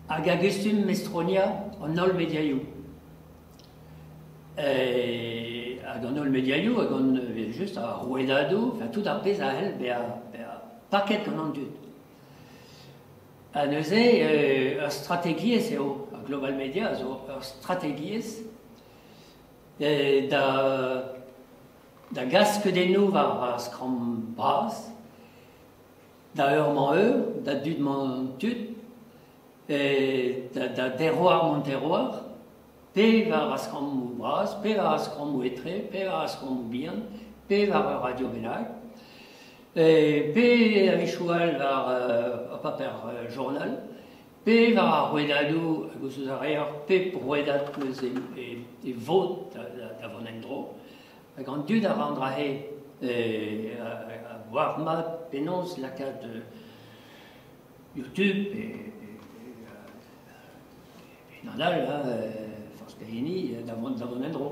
Hag a gustum mestroniañ an holl mediaioù. Hag an holl mediaioù hag an evel-just ar rouedadoù, enfin tout ar pezh a c'hell bezañ paket gant an dud. Ha neuze ur strategiezh eo, ar Global Media a zo ur strategiezh da gas skeudennoù war ar skramm bras, da eur-mañ-eur, da dud-mañ-tud, da derroar-mañ-terroar, pe war ar skrammoù bras, pe war ar skrammoù etre, pe war ar skrammoù bihan, pe war ur radio bennak, pe a-wechoù all war ur paper journal, pe war ar rouedadoù hag ouzh a reer pep rouedad eus e vod da vont en-dro. Hag an dud a ra an dra-se a oar mat penaos lakaat YouTube pe unan all, forzh pehini, da vont en-dro.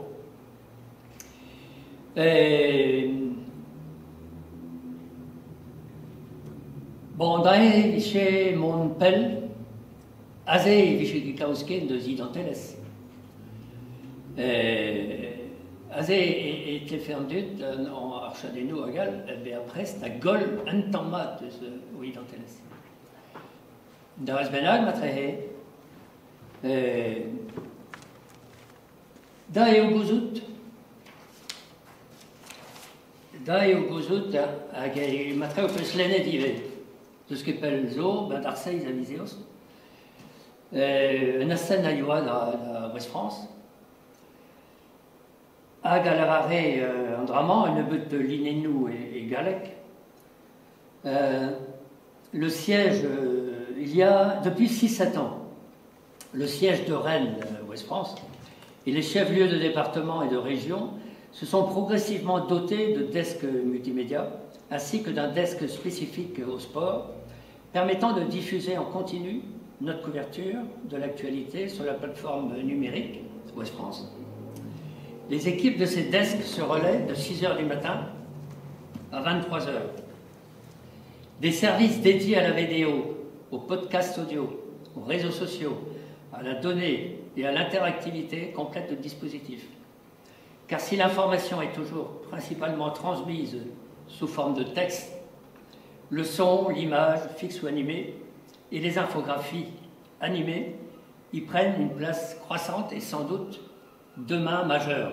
Bon, an dra-se e vije mont pell. Aze e vije ket kaoz ken deus identelezh. Aze e tlefe an dud, ar chadennoù hag all, bezañ prest da goll un tamm mat eus o identelezh. Un dervezh bennak marteze. Da eo gouzout. Da eo gouzout hag matre ho peus lennet ivez. N'eus ket pell zo, ben d'ar seizh a viz Eost. Un astenn a yoa da Ouest-France. Hag a lavare an dra-mañ un nebeud linennoù e galleg. Le siège, il y a depuis 6-7 ans, le siège de Rennes, Ouest-France, et les chefs-lieux de département et de région se sont progressivement dotés de desks multimédia ainsi que d'un desk spécifique au sport, permettant de diffuser en continu notre couverture de l'actualité sur la plateforme numérique Ouest France. Les équipes de ces desks se relaient de 6 h du matin à 23 h. Des services dédiés à la vidéo, au podcast audio, aux réseaux sociaux, à la donnée et à l'interactivité complètent le dispositif. Car si l'information est toujours principalement transmise sous forme de texte, le son, l'image, fixe ou animée, et les infographies animées y prennent une place croissante et sans doute demain majeure.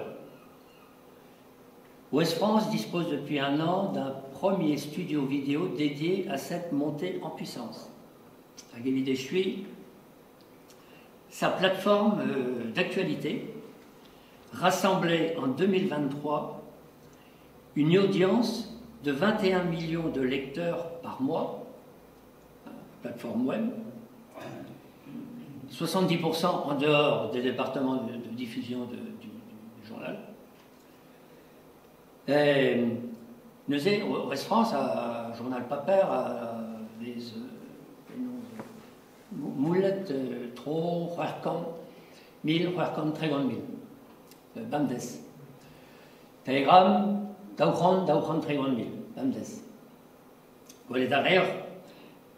Ouest France dispose depuis un an d'un premier studio vidéo dédié à cette montée en puissance. Hag evit echuiñ, sa plateforme d'actualité rassemblait en 2023 une audience de 21 millions de lecteurs par mois, plateforme web. 70% en dehors des départements de diffusion du journal. Et neuze, Ouest France, a journal paper, a vez moulet tro, c'hwec'h mil, c'hwec'h 30 mil. Bamdez. Telegram, 230 mil, bamdez. Gwelet a reoc'h,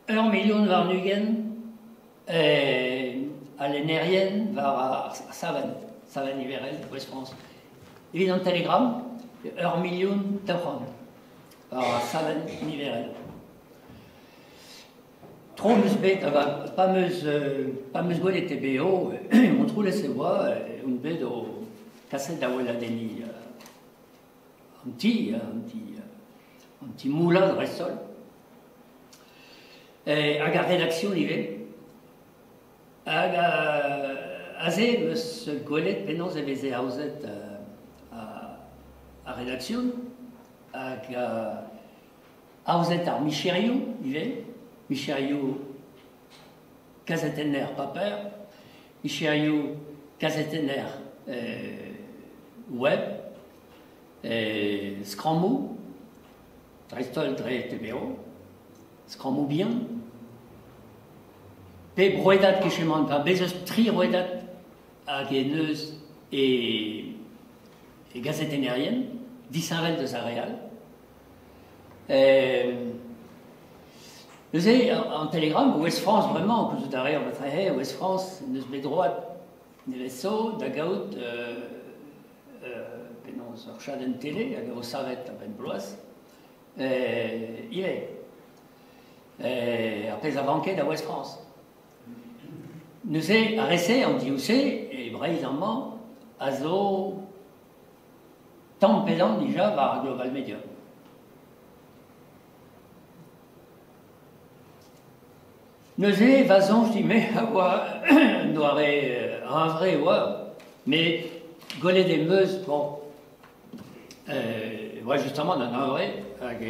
1 million war-ugent a lennerien war ar savenn, savenn niverel, Ouest France. Evit an Telegram, 1 million 200 war ar savenn niverel. Tro meus bet, pa meus gwelet e BO, Montroulez e oa, un bet o kaset da weladenni an ti moula dreist-holl. Hag ar redaksion ivez. Hag aze meus gwelet penaos e veze aozet ar redaksion, hag aozet ar micherioù ivez, micherioù kazetenner paper, micherioù kazetenner web, skrammoù, dreist-holl dre TBO, skrammoù bihan, pe broedad kechemant, pa bez eus tri rouedad hag e neus e gazetennerien, disheñvel deus ar re all. Neuze, en Telegram, Ouest France, vraiment, gouzout a reer matrehe, Ouest France neus bet droad nevezo da gaout penaos ur chadenn tele hag o savet a-benn bloaz, ivez. Ar pezh a vanke da Ouest France. Neuze, ar re-se, an div-se, e Breizh amañ, a zo tamm pedan dija war ar Global Media. Neuze, va soñj dit me a oa doare hunvre oa, met gwelet em eus, bon, oa justement an hunvre, hag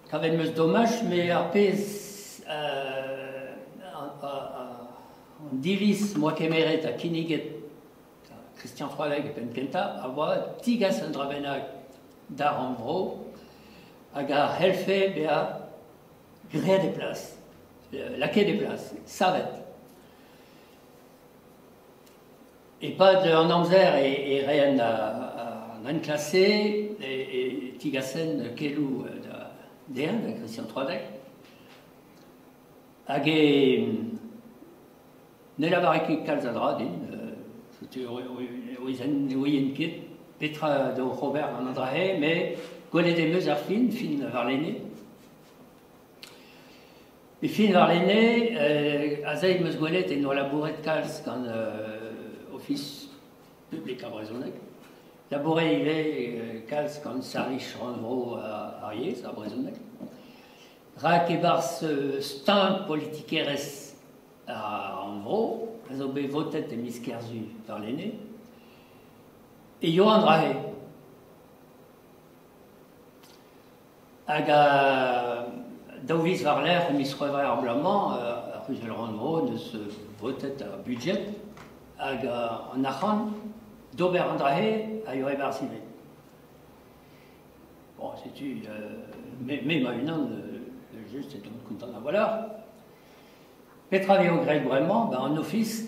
kavet em eus domaj, met ar pezh an diviz moa kemeret ha kinniget Christian Troadec e penn kentañ a oa tigas an dra bennak d'ar rannvro hag a c'hellfe bezañ graet e plas, lakaet e plas, savet. E-pad an amzer e reen an enklase e tigasen keloù da dezhañ, da Christian Troadec. Hag e ne lavare ket kalz a dra din, setu oien ket petra da ober an dra-se, met gwelet em eus ar fin warlene. E fin warlene, aze em eus gwelet en oa labouret kalz gant Ofis publik ar brezhoneg. Labouret ivez kalz gant servij rannvro ar yezh, ar brezhoneg. Rak e-barzh steuñv politikerezh ar rannvro, a zo bet votet e miz Kerzu warlene, e yoa an dra-se. Hag a daou viz war-lerc'h e miz C'hwevrer ar bloaz-mañ, ar C'huzul Rannvro neus votet ar budget hag an arc'hant d'ober an dra-se a yoa e-barzh ivez. Bon, setu, me ma-unan, just et on kontant a-walc'h. Petra veo graet bremañ, ben an ofis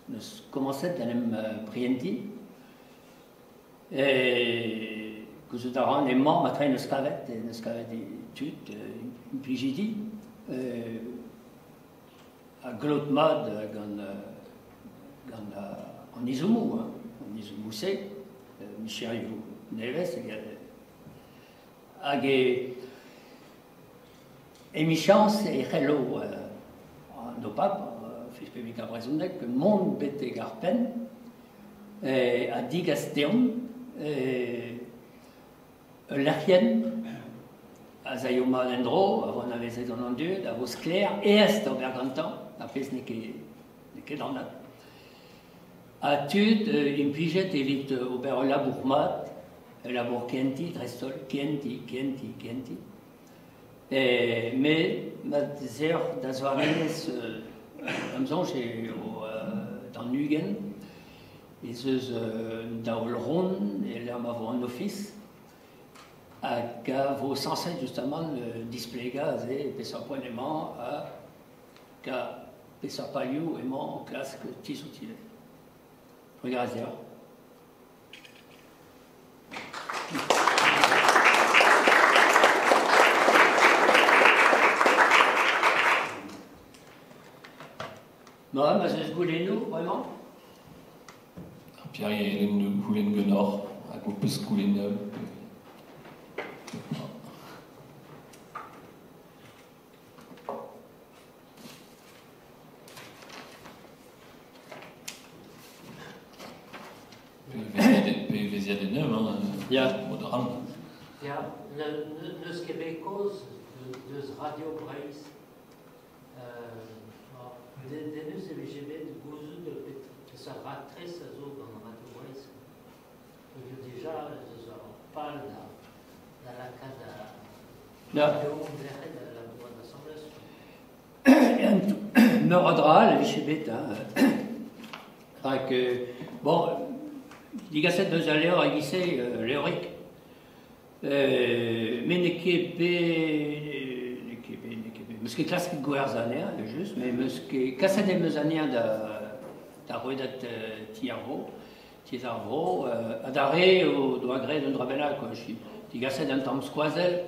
neus komañset d'en em prientiñ. E gouzout a ran emañ matre neus kavet e tud, implijidi, a glot mat gant an izomoù, an izomoù-se, micherioù nevez, hag e emichañs e c'hello an OPAB, Ofis publik ar brezhoneg, mont betek ar penn ha digas deomp ul lec'hienn a zaio mat en-dro, a vo anavezet gant an dud, a vo sklaer, aes d'ober gantañ, ar pezh n'eo ket anat. Ha tud implijet evit ober ul labour mat, ul labour kentiñ, dreist-holl, kentiñ. Me ma zer da zoarenez am soñj eo d'an 20 ez eus daol ront e lec'h ma vo an ofis hag a vo sañset justement displegañ aze peseurt poent emañ hag a peseurt palioù emañ o klask tizhout ivez. Trugarez deoc'h. Ma, ma zeus goulennoù bremañ? Pierre Hélène goulenn ganeoc'h hag ho peus goulennoù. Pe evezhiadennoù, hein, Ya. mod all. Ya, n'eus ket bet kaoz deus Radio Breizh. Dedennus e vije bet gouzout peseurt raktres a zo gant Radio Breizh. Peogwir dija ez eus ur pal da lakaat Ya. radio derc'het da labourat asambles. Meur a dra all e vije bet, hein. Rak, bon, digaset deus al levr e-giz-se, levrig. Met n'eo ket bet... n'eo ket bet, n'eo ket bet. 'Meus ket klasket gwerzhañ anezhañ, evel-just, met 'meus ket kaset em eus anezhañ da rouedad ti ar vro, tiez ar vro, ha d'ar re o doa graet un dra bennak, quoi. Digaset un tamm skoazell.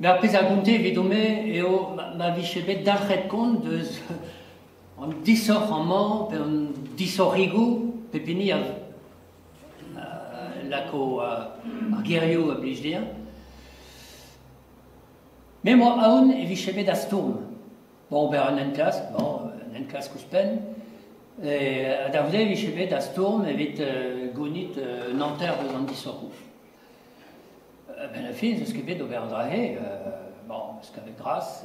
Mais ar pezh a gonte evidon-me eo ma vije bet dalc'het kont deus an disoc'h amañ pe an disoc'higoù pep hini a lako ar gerioù a blij dezhañ. Me 'm boa aon e vije bet a-stourm. Bon, ober un enklask, bon, un enklask ouzhpenn. Ha da c'houde e vije bet a-stourm evit gounit un hanter deus an disoc'hoù. A-benn ar fin, n'eus ket bet d'ober an dra-se. Bon, eus kavet gras,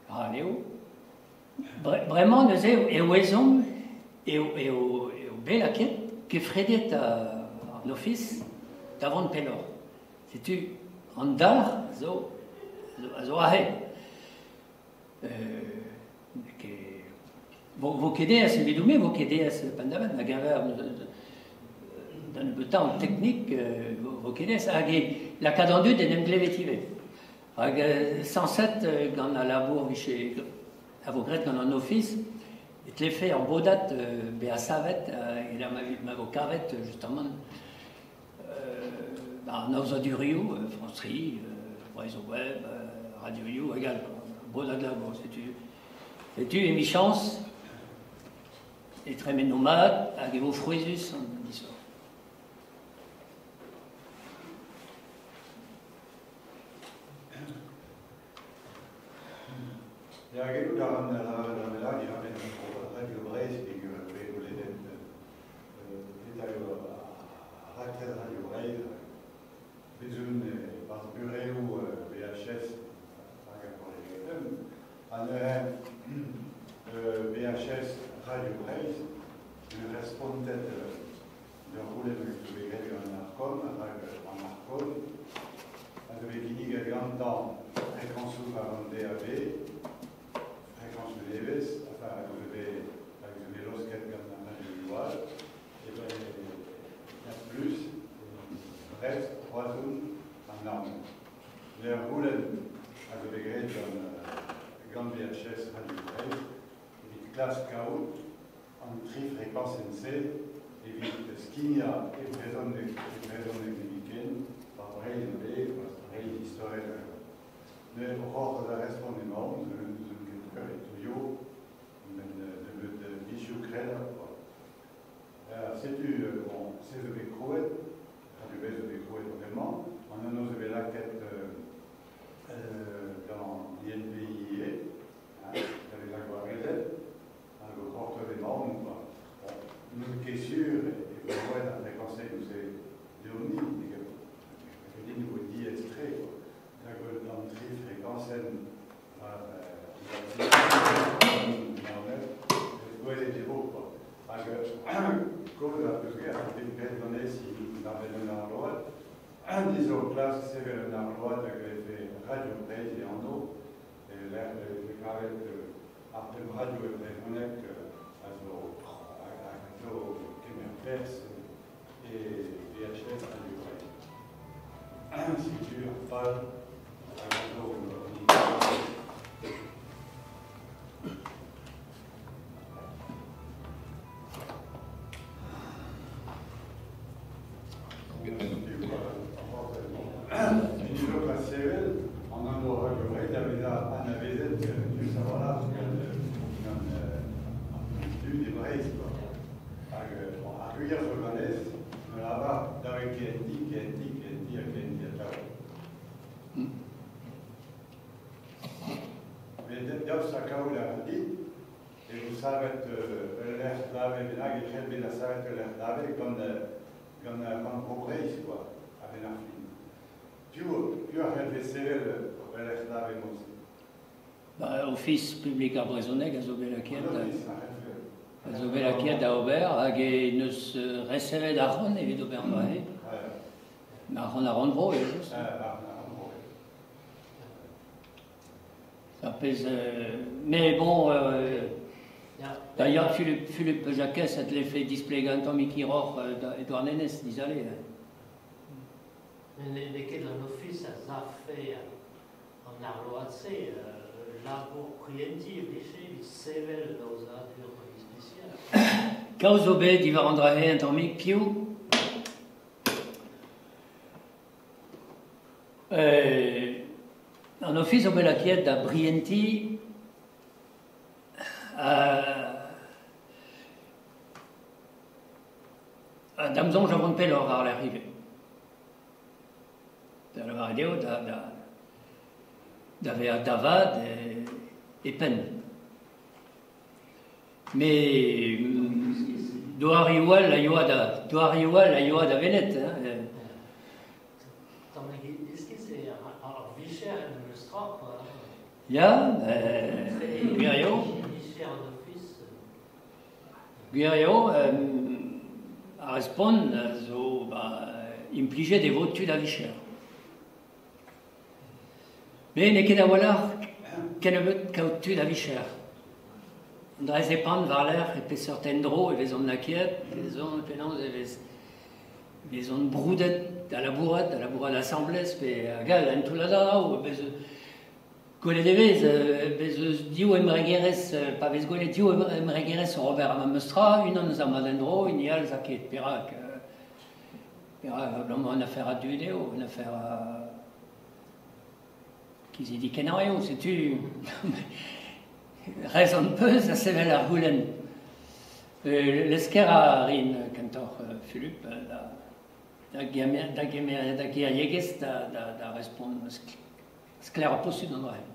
ral eo. Bremañ neuze eo ezhomm eo bet lakaet kefrediet an ofis da vont pelloc'h. Setu an dalc'h a zo aze. Vo ket aes evidon-me, vo ket aes penn-da-benn, da-geñver da nebeutañ an teknik, vo ket aes. Hag e lakaat an dud en em glevet ivez. Hag sañset gant al labour vije a vo graet gant an ofis, e tlefe ur bodad bezañ savet e ma vo kavet justement an aozadurioù, France 3, Breizh Web, radioioù hag all. Bodad labour, setu. Setu emichañs e tremeno mat hag e vo frouezhus an disoc'h. Ya, gellout a ran lavaret ar bennak diwar-benn Radio Breizh peogwir bet goulennet petra eo ar raktres Radio Breizh. Bet zo e-barzh burev VHS hag ar FM. Ha neuze VHS Radio Breizh ne respontet d'ur goulenn hag zo bet graet gant an Arcom, rak an Arcom a zo bet kinniget gantañ frekañsoù war an DAB, frekañsoù nevez, enfin hag zo bet hag zo bet laosket gant an radioioù all, e ben plus Brest, Roazhon ha Naoned. Ur goulenn a zo bet graet gant VHS Radio Breizh evit klask kaout an tri frekañsenn-se evit skignañ e brezhoneg nemetken war Breizh a-bezh, war Breizh istorel. Ne oc'h da respont emaon, zo ket eur e teuio, met nebeut mizioù krennañ. Setu, bon, se zo bet krouet, Radio Breizh zo bet krouet bremañ, an anv zo bet lakaet gant l'INPIE, hein, da vezañ gwarezet, hag o c'hortoz emaon, quoi. Bon, n'on ket sur e vo roet ar frekañsennoù-se deomp-ni, hag din e vo diaes-tre, quoi. Da gaout an tri frekañsenn war gwelet e vo, quoi. Hag kaoz ar peogwir ar bet graet ganez diwar-benn un arload, ni zo o klask sevel un arload hag e vefe Radio Breizh e anv, e-lec'h e vefe kavet ar pemp radio e brezhoneg a zo a zo kemer perzh e VHF Radio Breizh. Setu ar pal hag a zo Sevel an anv Radio Breizh da vezañ anavezet diouzh a-walc'h gant an dud e Breizh. Hag ar gwir zo ganez, me lavar davet kehentiñ, kehentiñ, kehentiñ ha kehentiñ atav. Met daoust ha kaout a ra dit e vo savet ul lec'h dave bennak, e c'hell bezañ savet ul lec'h dave gant gant Rannvro Breizh quoi, a-benn ar fin. Piv, piv a c'hellfe sevel ul lec'h dave mod-se? Ba, Ofis publik ar brezhoneg a zo bet lakaet da, a zo bet lakaet da ober hag e neus resevet arc'hant evit ober an dra-se. Arc'hant ar rannvro evel-just. Ar pezh mais bon d'ailleurs Philippe, Philippe Jacques a dlefe displegañ un tammig hiroc'h da e Douarnenez dizale. Mais n'eo ket an ofis a zavfe an arload-se. Labour prientiñ e vije evit sevel un aozadur ispisial. Kaoz zo bet diwar an dra-se un tammig piv. An ofis zo bet lakaet da brientiñ ha da'm soñj a vont pelloc'h war-lerc'h ivez. Da lavaret eo da, da, da vezañ da vat e penn. Met doareoù all a yoa da doareoù all a yoa da welet hein. Tammig iskis eo ar vicher en memes tra quoi. Ya, gwir eo. Vicher an ofis. Gwir eo, ar respont a zo ba, implijet e vo tud a vicher. Met n'eo ket a-walc'h kennebeut kaout tud a vicher. An dra-se pan war-lerc'h e peseurt endro e vezont lakaet, vezont penaos e vez vezont broudet da labourat, da labourat asambles, pe hag all, un toullad a draoù. Bez gwelet e vez, bez eus div embregerezh, pa vez gwelet div embregerezh oc'h ober ar memes tra, unan eus ar mat endro, hini all 'z a ket. Perak? Perak? Abalamour un afer a dud eo, un afer a Kizidik-kenañ eo, setu rezon peus da sevel ar goulenn. Lesker a rin kentoc'h Fulup da da gemer da gemer da giriegezh da da da respont sklaeroc'h posupl d'an dra-se.